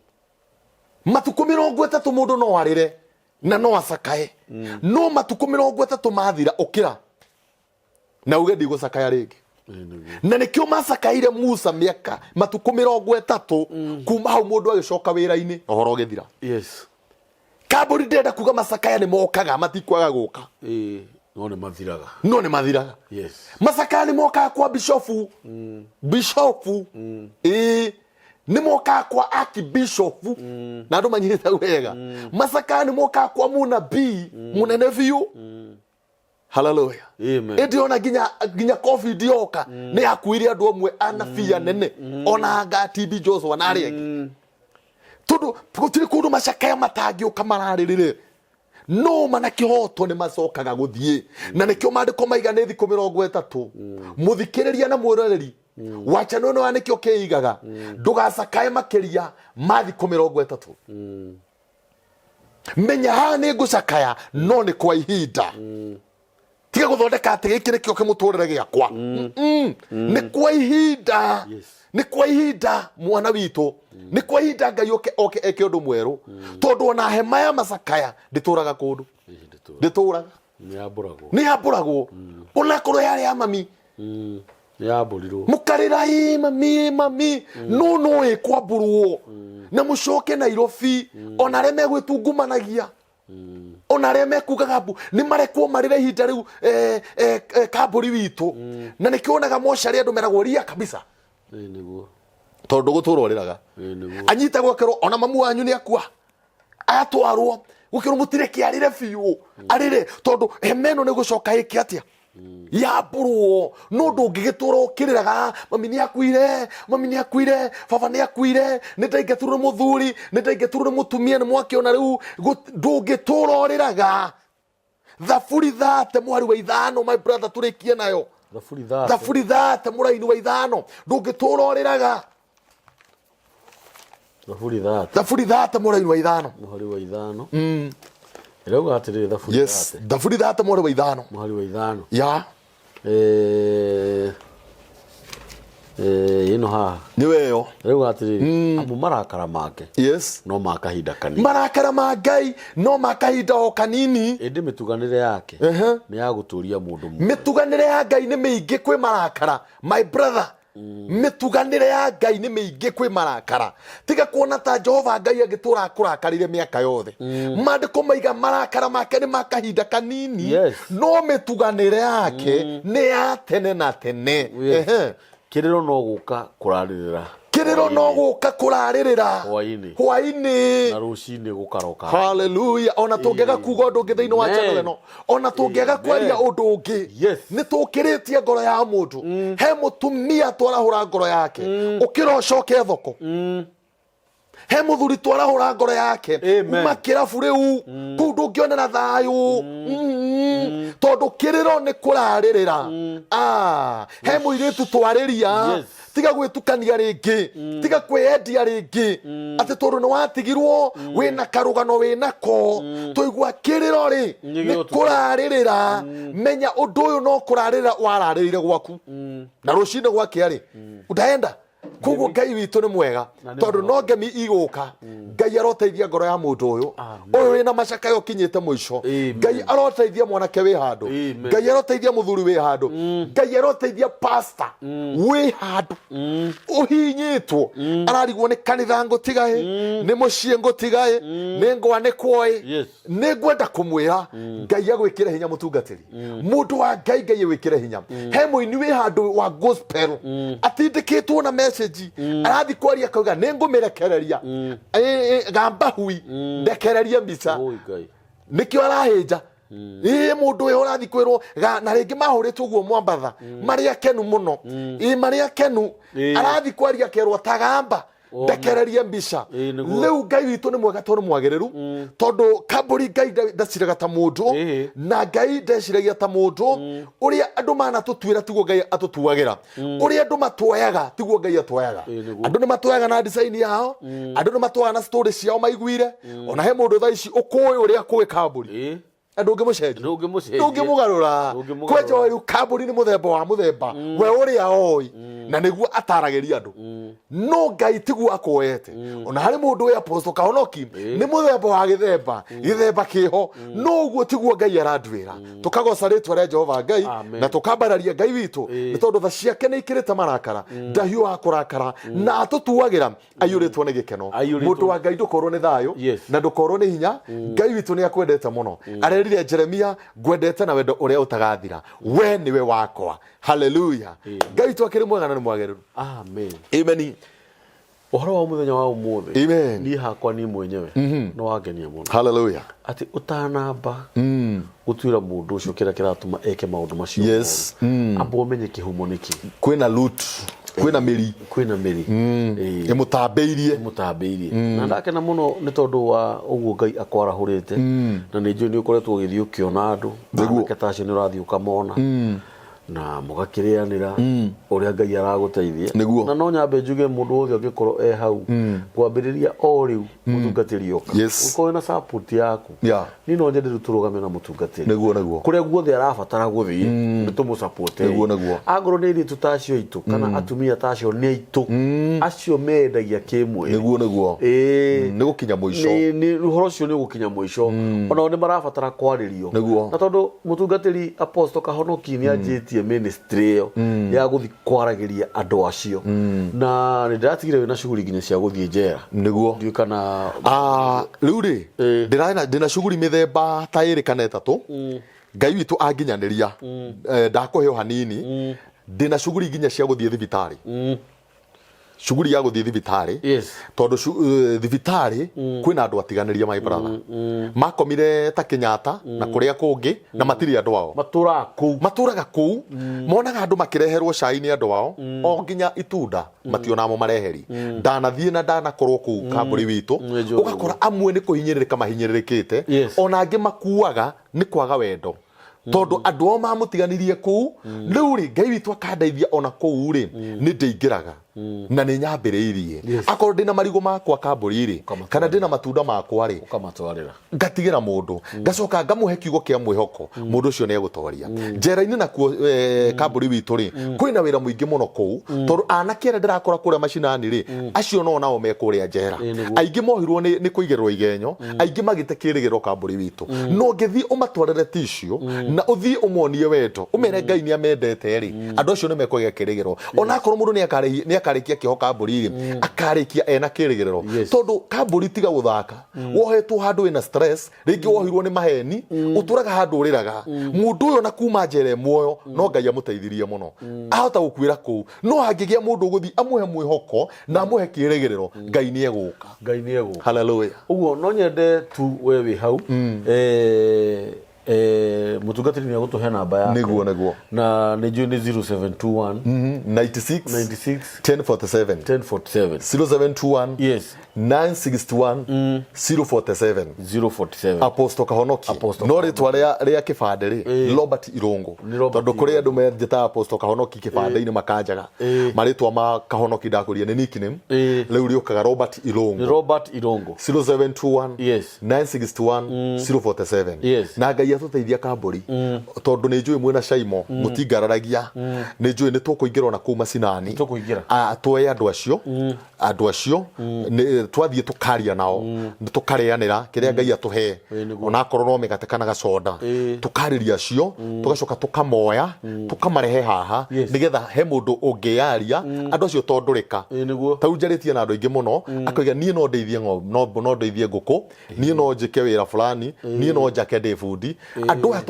Matukũ 30 mũndũ no arĩre na no acakae, no matukũ 30 mathira, ũkĩra na uge ndigũcakaya rĩngĩ. Ĩ, nĩguo. Na nĩkĩo macakaire Musa mĩaka matukũ 30. Kuma hau mũndũ agĩcoka wĩra-inĩ, ũhoro ũgĩthira. Kambũri, ndĩrenda kuga macakaya nĩ mokaga, matikwaga gũka. Ĩ, no nĩ mathiraga. No nĩ mathiraga. Macakaya nĩ mokaga kwa bishofu, bishofu ĩĩ, nĩ mokaga kwa akibishofu na andũ manyite wega. Macakaya nĩ mokaga kwa mũnabii mũnene biũ. Haleluya. Amen. Ĩndĩ ona nginya COVID yoka nĩ yakuire andũ amwe anabii anene, ona anga TB Joshua na arĩa angĩ, tondũ gũtirĩ kũndũ macakaya matangĩũka mararĩrĩre. No mana kĩhoto nĩ macokaga gũthiĩ, na nĩkĩo maandĩko maiga nĩ thikũ 30. Mũthikĩrĩria na mwĩroreri wachano ĩno ya nĩkĩo kĩigaga, ndũgacakae makĩria ma thikũ 30. Menya haha nĩ ngũcakaya, no nĩ kwa ihinda. Tiga gũthondeka atĩ gĩkĩ nĩkĩo kĩmũtũrĩre gĩakwa. Nĩ kwa ihinda. Nĩ kwa ihinda, mwana witũ, nĩ kwa ihinda. Ngai oke oke eke ũndũ mwerũ, tondũ ona hema ya macakaya ndĩtũraga kũndũ. Ĩ, ndĩtũraga. Ndĩtũraga. Nĩ yambũragwo. Nĩ yambũragwo, onakorwo yarĩ ya mami. Nĩ yambũrirwo. Mũkarĩra, "Ĩ mami, ĩ mami," no ĩkwambũrwo na mũcoke Nairobi. Ona arĩa megwĩtungumanagia, ona arĩa mekugaga mbu, nĩ marekwo marĩre ihinda rĩu. Kambũri witũ, na nĩkĩo wonaga mocarĩ andũ meragwo ria kabisa. Ĩ, nĩguo. Tondũ gũtũra ũrĩraga. Ĩ, nĩguo. Anyitagwo akerwo ona mamu wanyu nĩ akua, atwarwo gũkĩrwo mũtireke arĩre biũ, arĩre, tondũ hema ĩno nĩ gũcoka ĩke atĩa? Yambũrwo no ndũngĩgĩtũra ũkĩrĩraga, mami nĩ akuire, mami nĩ akuire, baba nĩ akuire, nĩ ndaingatirwo nĩ mũthuri, nĩ ndaingatirwo nĩ mũtumia, nĩ mwakĩona rĩu. Ndũngĩtũra ũrĩraga. Thaburi 30 mũhari wa 5, my brother, tũrĩkie nayo. Thaburi 30. Thaburi 30 mũraini wa 5, ndũngĩtũra ũrĩraga. Thaburi 30. Thaburi 30 mũraini wa 5. Mũhari wa 5. Ĩrauga atĩrĩrĩ, thaburi 30. Thaburi 30 mũhari wa 5. Mũhari wa 5. Ya. Ĩno haha. Nĩ weyo. Ĩrauga atĩrĩrĩ, amu marakara make no ma kahinda kanini. Marakara ma Ngai no ma kahinda o kanini. Ĩndĩ mĩtuganĩre yake nĩ ya gũtũũria mũndũ muoyo. Mĩtuganĩre ya Ngai nĩ mĩingĩ kwĩ marakara, my brother. Mĩtuganĩre ya Ngai nĩ mĩingĩ kwĩ marakara. Tiga kuona ta Jehova Ngai angĩtũra akũrakarĩire mĩaka yothe. Maandĩko maiga marakara make nĩ ma kahinda kanini, no mĩtuganĩre yake nĩ ya tene na tene. Kĩrĩro no gũka kũrarĩrĩra. Kĩrĩro no gũka kũrarĩrĩra hwaĩ-inĩ. Hwaĩ-inĩ. Na rũcinĩ gũkaroka. Haleluya. Ona tũngĩaga kuga ũndũ ũngĩ thĩinĩ wa channel ĩno, ona tũngĩaga kwaria ũndũ ũngĩ, nĩ tũkĩrĩtie ngoro ya mũndũ. He mũtumia twarahũra ngoro yake, ũkĩra ũcoke thoko. He mũthuri twarahũra ngoro yake, uma kĩrabu rĩu, kũu ndũngĩonera thayũ. Tondũ kĩrĩro nĩ kũrarĩrĩra. He mũirĩtu twarĩria, tiga gwĩtukania rĩngĩ, tiga kwĩyendia rĩngĩ, atĩ tondũ nĩ watigirwo wĩna karũgano wĩnako. Tũigua kĩrĩro rĩ nĩ kũrarĩrĩra. Menya ũndũ ũyũ no kũrarĩrĩra wararĩrĩire gwaku, na rũcinĩ gwakĩa rĩ ndaenda. Koguo Ngai witũ nĩ mwega, tondũ no ngemi igũka. Ngai aroteithia ngoro ya mũndũ ũyũ ũyũ wĩna macakayo ũkinyĩte mũico. Ngai aroteithia mwanake wĩ handũ. Ngai aroteithia mũthuri wĩ handũ. Ngai aroteithia pastor wĩ handũ ũhinyĩtwo, ararigwo nĩ kanitha ngũtigaĩ, nĩ mũciĩ ngũtigaĩ, nĩ ngwanĩkwoĩ. Nĩ ngwenda kũmwĩra Ngai agwĩkĩre hinya, mũtungatĩri, mũndũ wa Ngai. Ngai agwĩkĩre hinya. He mũini wĩ handũ wa gospel atindĩkĩtwo na message, arathiĩ kwaria akauga nĩ ngũmĩrekereria. Gamba hui ndekererie mbica. Oi Ngai. Nĩkĩo arahĩnja ĩĩ mũndũ ũyũ ũrathiĩ kwĩrwo na rĩngĩ mahũrĩtwo ũguo mwambatha marĩ akenu mũno, ĩĩ marĩ akenu. Arathiĩ kwaria akerwo tagamba ndekererie mbica. Ĩĩ, nĩguo. Rĩu Ngai witũ nĩ mwega tondũ nĩ mwagĩrĩru, tondũ kambũri Ngai ndaciraga ta mũndũ, na Ngai ndeciragia ta mũndũ. Ũrĩa andũ manatũtuĩra tiguo Ngai atũtuagĩra, ũrĩa andũ matuoyaga tiguo Ngai atuoyaga. Ĩĩ, nĩguo. Andũ nĩ matuoyaga na design yao, andũ nĩ matuoyaga na story ciao maiguire. Ona he mũndũ thaa ici ũkũĩ ũrĩa kũĩ kambũri, ndũngĩmũcenjia. Ndũngĩmũcenjia. Ndũngĩmũgarũra. Ndũngĩmũgarũra. Kwenja rĩu kambũri nĩ mũthemba wa mũthemba we ũrĩa oĩ na nĩguo ataragĩria andũ, no Ngai tiguo akuoete. Ona harĩ mũndũ wĩ apostle Kahonoki nĩ mũthemba wa gĩthemba gĩthemba kĩho, no ũguo tiguo Ngai aranduĩra. Tũkagoca rĩtwa rĩa Jehova Ngai. Amen. Na tũkambararia Ngai witũ, nĩ tondũ tha ciake nĩ ikĩrĩte marakara, ndahiũhaga kũrakara na atũtuagĩra aiyũrĩtwo nĩ gĩkeno. Aiyũrĩtwo. Mũndũ wa Ngai, ndũkorwo nĩ thayũ na ndũkorwo nĩ hinya. Ngai witũ nĩ akwendete mũno. Arerire Jeremia, ngwendete na wendo ũrĩa ũtagathira, we nĩwe wakwa. Haleluya. Ngai witũ akĩrĩ mwega na nĩ mwagĩrĩru. Amen. Amen. Ũhoro wa mũthenya wa ũmũthĩ, Amen. niĩ hakwa niĩ mwenyewe nĩ wangenia mũno, Haleluya. Atĩ ũtanamba gũtuĩra mũndũ ũcio kĩrĩa kĩratũma eke maũndũ macio moru, amba ũmenye kĩhumo nĩkĩ. Kwĩna root, kwĩna mĩri. Kwĩna mĩri. Ĩmũtambĩirie. Mũtambĩirie. Na ndakena mũno nĩ tondũ wa ũguo Ngai akwarahũrĩte, na nĩ njũĩ nĩ ũkoretwo ũgĩthiĩ ũkĩona andũ. Anake ta acio nĩ ũrathiĩ ũkamona na mũgakĩrĩanĩra ũrĩa Ngai aragũteithia. Na no nyambe njuge mũndũ wothe ũngĩkorwo e hau kwambĩrĩria o rĩu mũtungatĩri oka, ũkorwo wĩna support yaku. Niĩ no nyende rĩu tũrũgame na mũtungatĩri Nĩguo, nĩguo. kũrĩa guothe arabatara gũthiĩ, nĩ tũmũsupport. Nĩguo, nĩguo. Angorwo nĩ airĩtu ta acio aitũ kana atumia ta acio nĩ aitũ acio mendagia kĩmwĩrĩ. Nĩguo, nĩguo. Nĩ gũkinya mũico. Nĩ ũhoro ũcio nĩ ũgũkinya mũico. Onao nĩ marabatara kwarĩrio. Na tondũ mũtungatĩri Apostle Kahonoki nĩ anjĩtie ministry ĩyo ya gũthiĩ kwaragĩria andũ acio, na nĩ ndĩratigire wĩna shughuli nginya cia gũthiĩ njera. Ndiũĩ kana Rĩu rĩ, ndĩna shughuli mĩthemba ta ĩrĩ kana ĩtatũ. Ngai witũ anginyanĩria, ndakũhe o hanini. Ndĩna shughuli nginya cia gũthiĩ thibitarĩ. Cuguri ya gũthiĩ thibitarĩ. Tondũ thibitarĩ kwĩna andũ atiganĩrie, my brother, makomire ta Kenyatta na kũrĩa kũngĩ na matirĩ andũ ao. Matũraga kũu. Matũraga kũu, monaga andũ makĩreherwo cai nĩ andũ ao, o nginya itunda mationamo mareheri. Ndanathiĩ na ndanakorwo kũu kambũri witũ. Nĩ njũĩ. Ũgakora amwe nĩ kũhinyĩrĩrĩka mahinyĩrĩrĩkĩte, ona angĩ makuaga nĩ kwaga wendo, tondũ andũ ao mamũtiganirie kũu. Rĩu rĩ, Ngai witũ akandeithia ona kũu rĩ, nĩ ndĩingĩraga na nĩ nyambĩrĩirie. Akorwo ndĩna marigũ makwa kambũri rĩ, Ũkamatwarĩra. kana ndĩna matunda makwa rĩ, ũkamatwarĩra. Ngatigĩra mũndũ, ngacoka ngamũhe kiugo kĩa mwĩhoko, mũndũ ũcio nĩ egũtoria njera-inĩ. Nakuo kambũri witũ rĩ, kwĩna wĩra mũingĩ mũno kũu, tondũ anake arĩa ndĩrakora kũrĩa macinani rĩ, acio no nao me kũrĩa njera. Ĩĩ, nĩguo. Aingĩ mohirwo nĩ kũigĩrĩrwo igenyo, aingĩ magĩte kĩrĩgĩrĩro kambũri witũ. No ũngĩthiĩ ũmatwarĩre tissue na ũthiĩ ũmonie wendo, ũmere Ngai nĩ amendete rĩ, andũ acio nĩ mekũgĩa kĩrĩgĩrĩro. Ona akorwo mũndũ nĩ akarĩkia kĩoho kambũri rĩ, akarĩkia ena kĩrĩgĩrĩro. Tondũ kambũri tiga gũthaka, wohetwo handũ wĩna stress, rĩngĩ wohirwo nĩ maheni, ũtũraga handũ ũrĩraga. Mũndũ ũyũ na kuma njera e muoyo, no Ngai amũteithirie mũno, ahota gũkuĩra kũu. No hangĩgĩa mũndũ ũgũthiĩ amũhe mwĩhoko na amũhe kĩrĩgĩrĩro, Ngai nĩ egũka. Ngai nĩ egũka. Haleluya. Ũguo no nyende tu we wĩ hau, mũtungatĩri nĩ egũtũhe namba yake. Nĩguo, nĩguo. Na nĩ njũĩ nĩ 0721 96 96 1047. 1047. 0721 961 047. 047. Apostle Kahonoki. Apostle No rĩtwa rĩa kĩbandĩ rĩ, Robert Irũngũ. Nĩ Robert. Tondũ kũrĩ andũ menjĩtaga Apostle Kahonoki kĩbandĩ-inĩ makanjaga. Marĩtwa ma Kahonoki ndakũria nĩ nickname. Rĩu rĩũkaga Robert Nĩ Irũngũ. Robert Irũngũ. 0721 961 047. Na Ngai atũteithia kambũri, tondũ nĩ njũĩ mwĩna Caimo mũtingararagia, nĩ njũĩ nĩ tũkũingĩra ona kũu macinani. Tũkũingĩra. Ah, tuoye andũ acio twathiĩ tũkaria nao, nĩ tũkarĩanĩra kĩrĩa Ngai atũhe. Ĩĩ, nĩguo. Onakorwo no mĩgate kana gacoda, tũkarĩria acio, tũgacoka tũkamoya, tũkamarehe haha, nĩgetha he mũndũ ũngĩyaria andũ acio tondũrĩka. Ĩĩ, nĩguo. Ta rĩu njarĩtie na andũ aingĩ mũno, akoiga niĩ no ndeithie no ndeithie ngũkũ, niĩ no njĩke wĩra fulani, niĩ no njake, ndĩ bundi. Andũ aya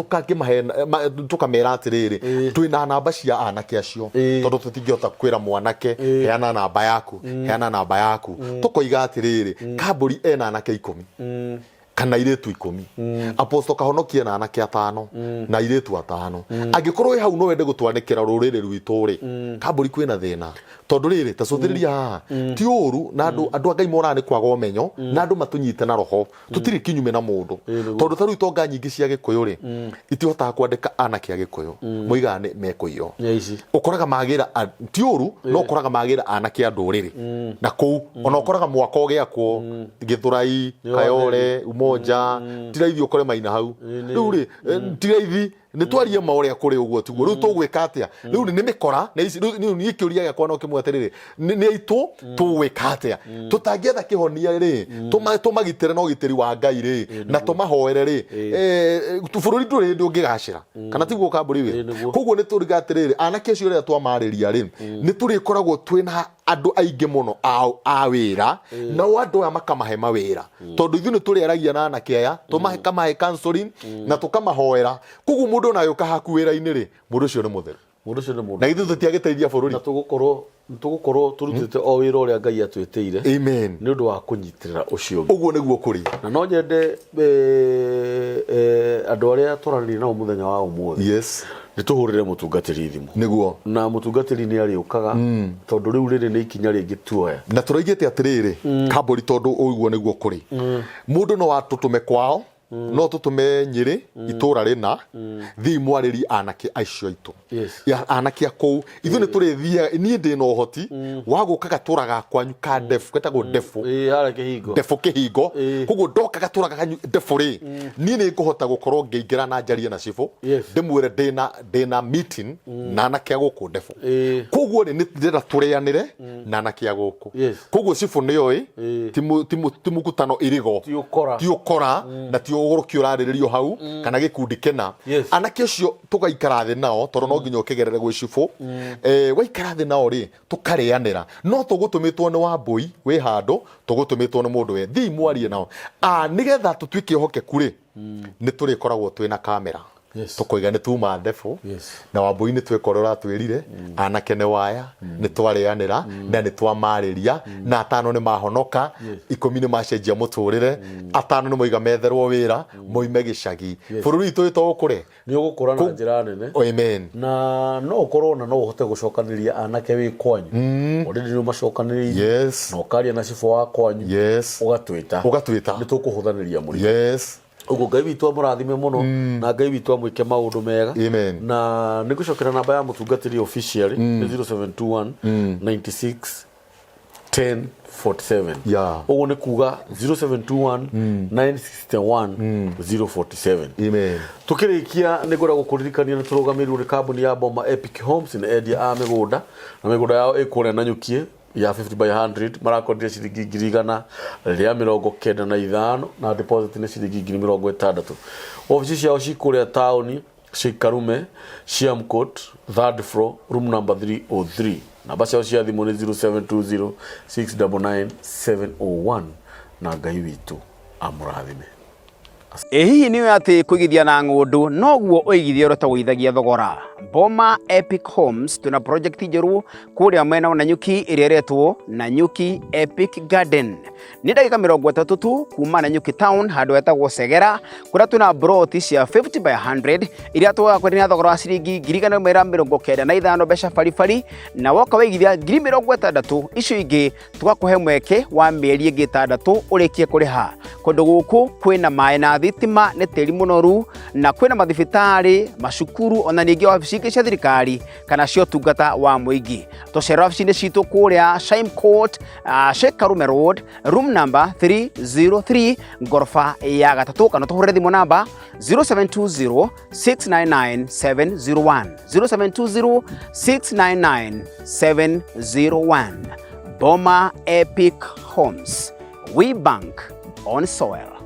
tũkamera atĩrĩrĩ, twĩna namba cia anake acio, tondũ tũtingĩhota kwĩra mwanake, "Heana namba yaku, heana namba yaku." Tũkoiga atĩrĩrĩ, kambũri ena anake 10 kana airĩtu 10, Apostle Kahonoki ena anake atano na airĩtu atano. Angĩkorwo wĩ hau no wende gũtwanĩkĩra rũrĩrĩ rwitũ rĩ, kambũri kwĩna thĩna, tondũ rĩrĩ, ta cũthĩrĩria haha, ti ũru na andũ a Ngai moraga nĩ kwaga ũmenyo, na andũ matũnyite na roho, tũtirĩ kinyume na mũndũ. Tondũ ta rĩu itonga nyingĩ cia Gĩkũyũ rĩ, itihotaga kwandĩka anake a Gĩkũyũ, moigaga nĩ mekũiywo. Nĩ aici. Ũkoraga magĩra ti ũru, no ũkoraga magĩra anake a ndũrĩrĩ na kũu, ona ũkoraga mwaka ũgĩakwo Gĩthũrai, Kayore, Umoja, ti raithi ũkore maina hau. Rĩu rĩ, ti raithi nĩ twarie ma ũrĩa kũrĩ, ũguo tiguo? Rĩu tũgwĩka atĩa? Rĩu nĩ mĩkora na ici. Rĩu niĩ kĩũria gĩakwa no kĩmwe atĩrĩrĩ, nĩ aitũ tũgwĩka atĩa tũtangĩetha kĩhonia rĩ, tũmagitĩre na ũgitĩri wa Ngai rĩ, na tũmahoere rĩ, bũrũri ndũrĩ hĩndĩ ũngĩgacĩra, kana tiguo, kambũri Ĩĩ, wĩ? nĩguo. Koguo nĩ tũriga atĩrĩrĩ, anake acio rĩrĩa twamarĩria rĩ, nĩ tũrĩkoragwo twĩna andũ aingĩ mũno a wĩra, nao andũ aya makamahe mawĩra, tondũ ithuĩ nĩ tũrĩaragia na anake aya, tũmakamahe counseling na tũkamahoera. Koguo mũndũ ona agĩũka haku wĩra-inĩ rĩ, mũndũ ũcio nĩ mũtheru. Mũndũ ũcio nĩ mũndũ. Na githĩ tũtiagĩteithia bũrũri? Na tũgũkorwo tũrutĩte o wĩra ũrĩa Ngai atwĩtĩire Amen. nĩ ũndũ wa kũnyitĩrĩra ũcio ũngĩ. Ũguo nĩguo kũrĩ. Na no nyende andũ arĩa twaranĩria nao mũthenya wa ũmũthĩ, nĩ tũhũrĩre mũtungatĩri thimũ. Na mũtungatĩri nĩ arĩũkaga, tondũ rĩu rĩrĩ nĩ ikinya rĩngĩ tuoya. Na tũraigĩte atĩrĩrĩ, kambũri, tondũ ũguo nĩguo kũrĩ, mũndũ no atũtũme kwao, no tũtũme Nyĩrĩ itũra rĩna, thiĩ mwarĩrie anake acio aitũ. Ya anake a kũu, ithuĩ nĩ tũrĩthiaga. Niĩ ndĩ na ũhoti wa gũka gatũra gakwanyu ka ndebu, getagwo ndebu. Ĩĩ, harĩa Kĩhingo. Ndebu Kĩhingo. Koguo ndoka gatũra kanyu ndebu rĩ, niĩ nĩ ngũhota gũkorwo ngĩingĩra na njarie na cibũ, ndĩmwĩre ndĩna meeting na anake a gũkũ ndebu. Koguo rĩ, nĩ ndĩrenda tũrĩanĩre na anake a gũkũ. Koguo cibũ nĩoĩ ti mũkutano irigo, Ti ũkora. Ti ũkora na ti ũgũrũki ũrarĩrĩrio hau kana gĩkundi kĩna. Anake acio tũgaikara thĩ nao, tondũ no nginya ũkĩgerere gwĩ cibũ. Waikara thĩ nao rĩ, tũkarĩanĩra, no tũgũtũmĩtwo nĩ Wambũi wĩ handũ, tũgũtũmĩtwo nĩ mũndũ we, thiĩ mwarie nao. Ah, nĩgetha tũtuĩke ehokeku rĩ, nĩ tũrĩkoragwo twĩna kamera. Tũkoiga nĩ tuma ndebũ. Na Wambũi nĩ tweka ũrĩa ũratwĩrire, anake nĩ waya, nĩ twarĩanĩra na nĩ twamarĩria, na atano nĩ mahonoka, 10 nĩ macenjia mũtũrĩre, atano nĩ moiga metherwo wĩra moime gĩcagi. Bũrũri witũ wĩtwo ũkũre. Nĩ ũgũkũra na njĩra nene. Amen. Na no ũkorwo na no ũhote gũcokanĩrĩria anake wĩ kwanyu, already nĩ ũmacokanĩrĩirie, na ũkaria na cibũ wa kwanyu, ũgatwĩta. Ũgatwĩta. Nĩ tũkũhũthanĩria mũrigo. Ũguo Ngai witũ amũrathime mũno, na Ngai witũ amwĩke maũndũ mega. Amen. Na nĩ ngũcokera namba ya mũtungatĩri officially nĩ 0721 96 10 47. Ũguo nĩ kuga 0721 961 047. Amen. Tukĩrĩkia nĩ ngwenda gũkũririkania nĩ tũrũgamĩrĩirwo nĩ kambuni ya Boma Epic Homes, nĩ endia a mĩgũnda, na mĩgũnda yao ĩ kũrĩa Nanyukie ya 50 by 100 marakondia ciringi 195,000 na deposit nĩ ciringi 60,000. Obici ciao ci kũrĩa taũni Sheikh Karume, Siam Court, third floor, room number 303. Namba ciao cia thimũ nĩ 0720 699 701 na Ngai witũ amũrathime. Ĩ hihi nĩ ũĩ atĩ kũigithia na ng'ũndũ noguo ũigithia ũrĩa ũtagũithagia thogora? Boma Epic Homes twĩna project njerũ kũrĩa mwena wa Nanyuki ĩrĩa ĩretwo Nanyuki Epic Garden. Nĩ ndagĩka 30 tu kuma Nanyuki town handũ hetagwo Segera kũrĩa twĩna broti cia 50 by 100 iria tũgakwenderia na thogora wa ciringi 195,000 mbeca baribari, na woka waigithia 60,000 icio ingĩ tũgakũhe mweke wa mĩeri ĩngĩ 6 ũrĩkie kũrĩha. Kũndũ gũkũ kwĩna maĩ na thitima, nĩ tĩri mũnoru, na kwĩna mathibitarĩ, macukuru, ona ningĩ wabici ingĩ cia thirikari kana cia ũtungata wa mũingĩ. Tũcera wabici-inĩ citũ kũrĩa Shime Court, Sheikh Karume Road, room number 303, ngoroba ya gatatũ, kana tũhũrĩre thimũ namba 0720 699 701, 0720 699 701. Boma Epic Homes, we bank on soil.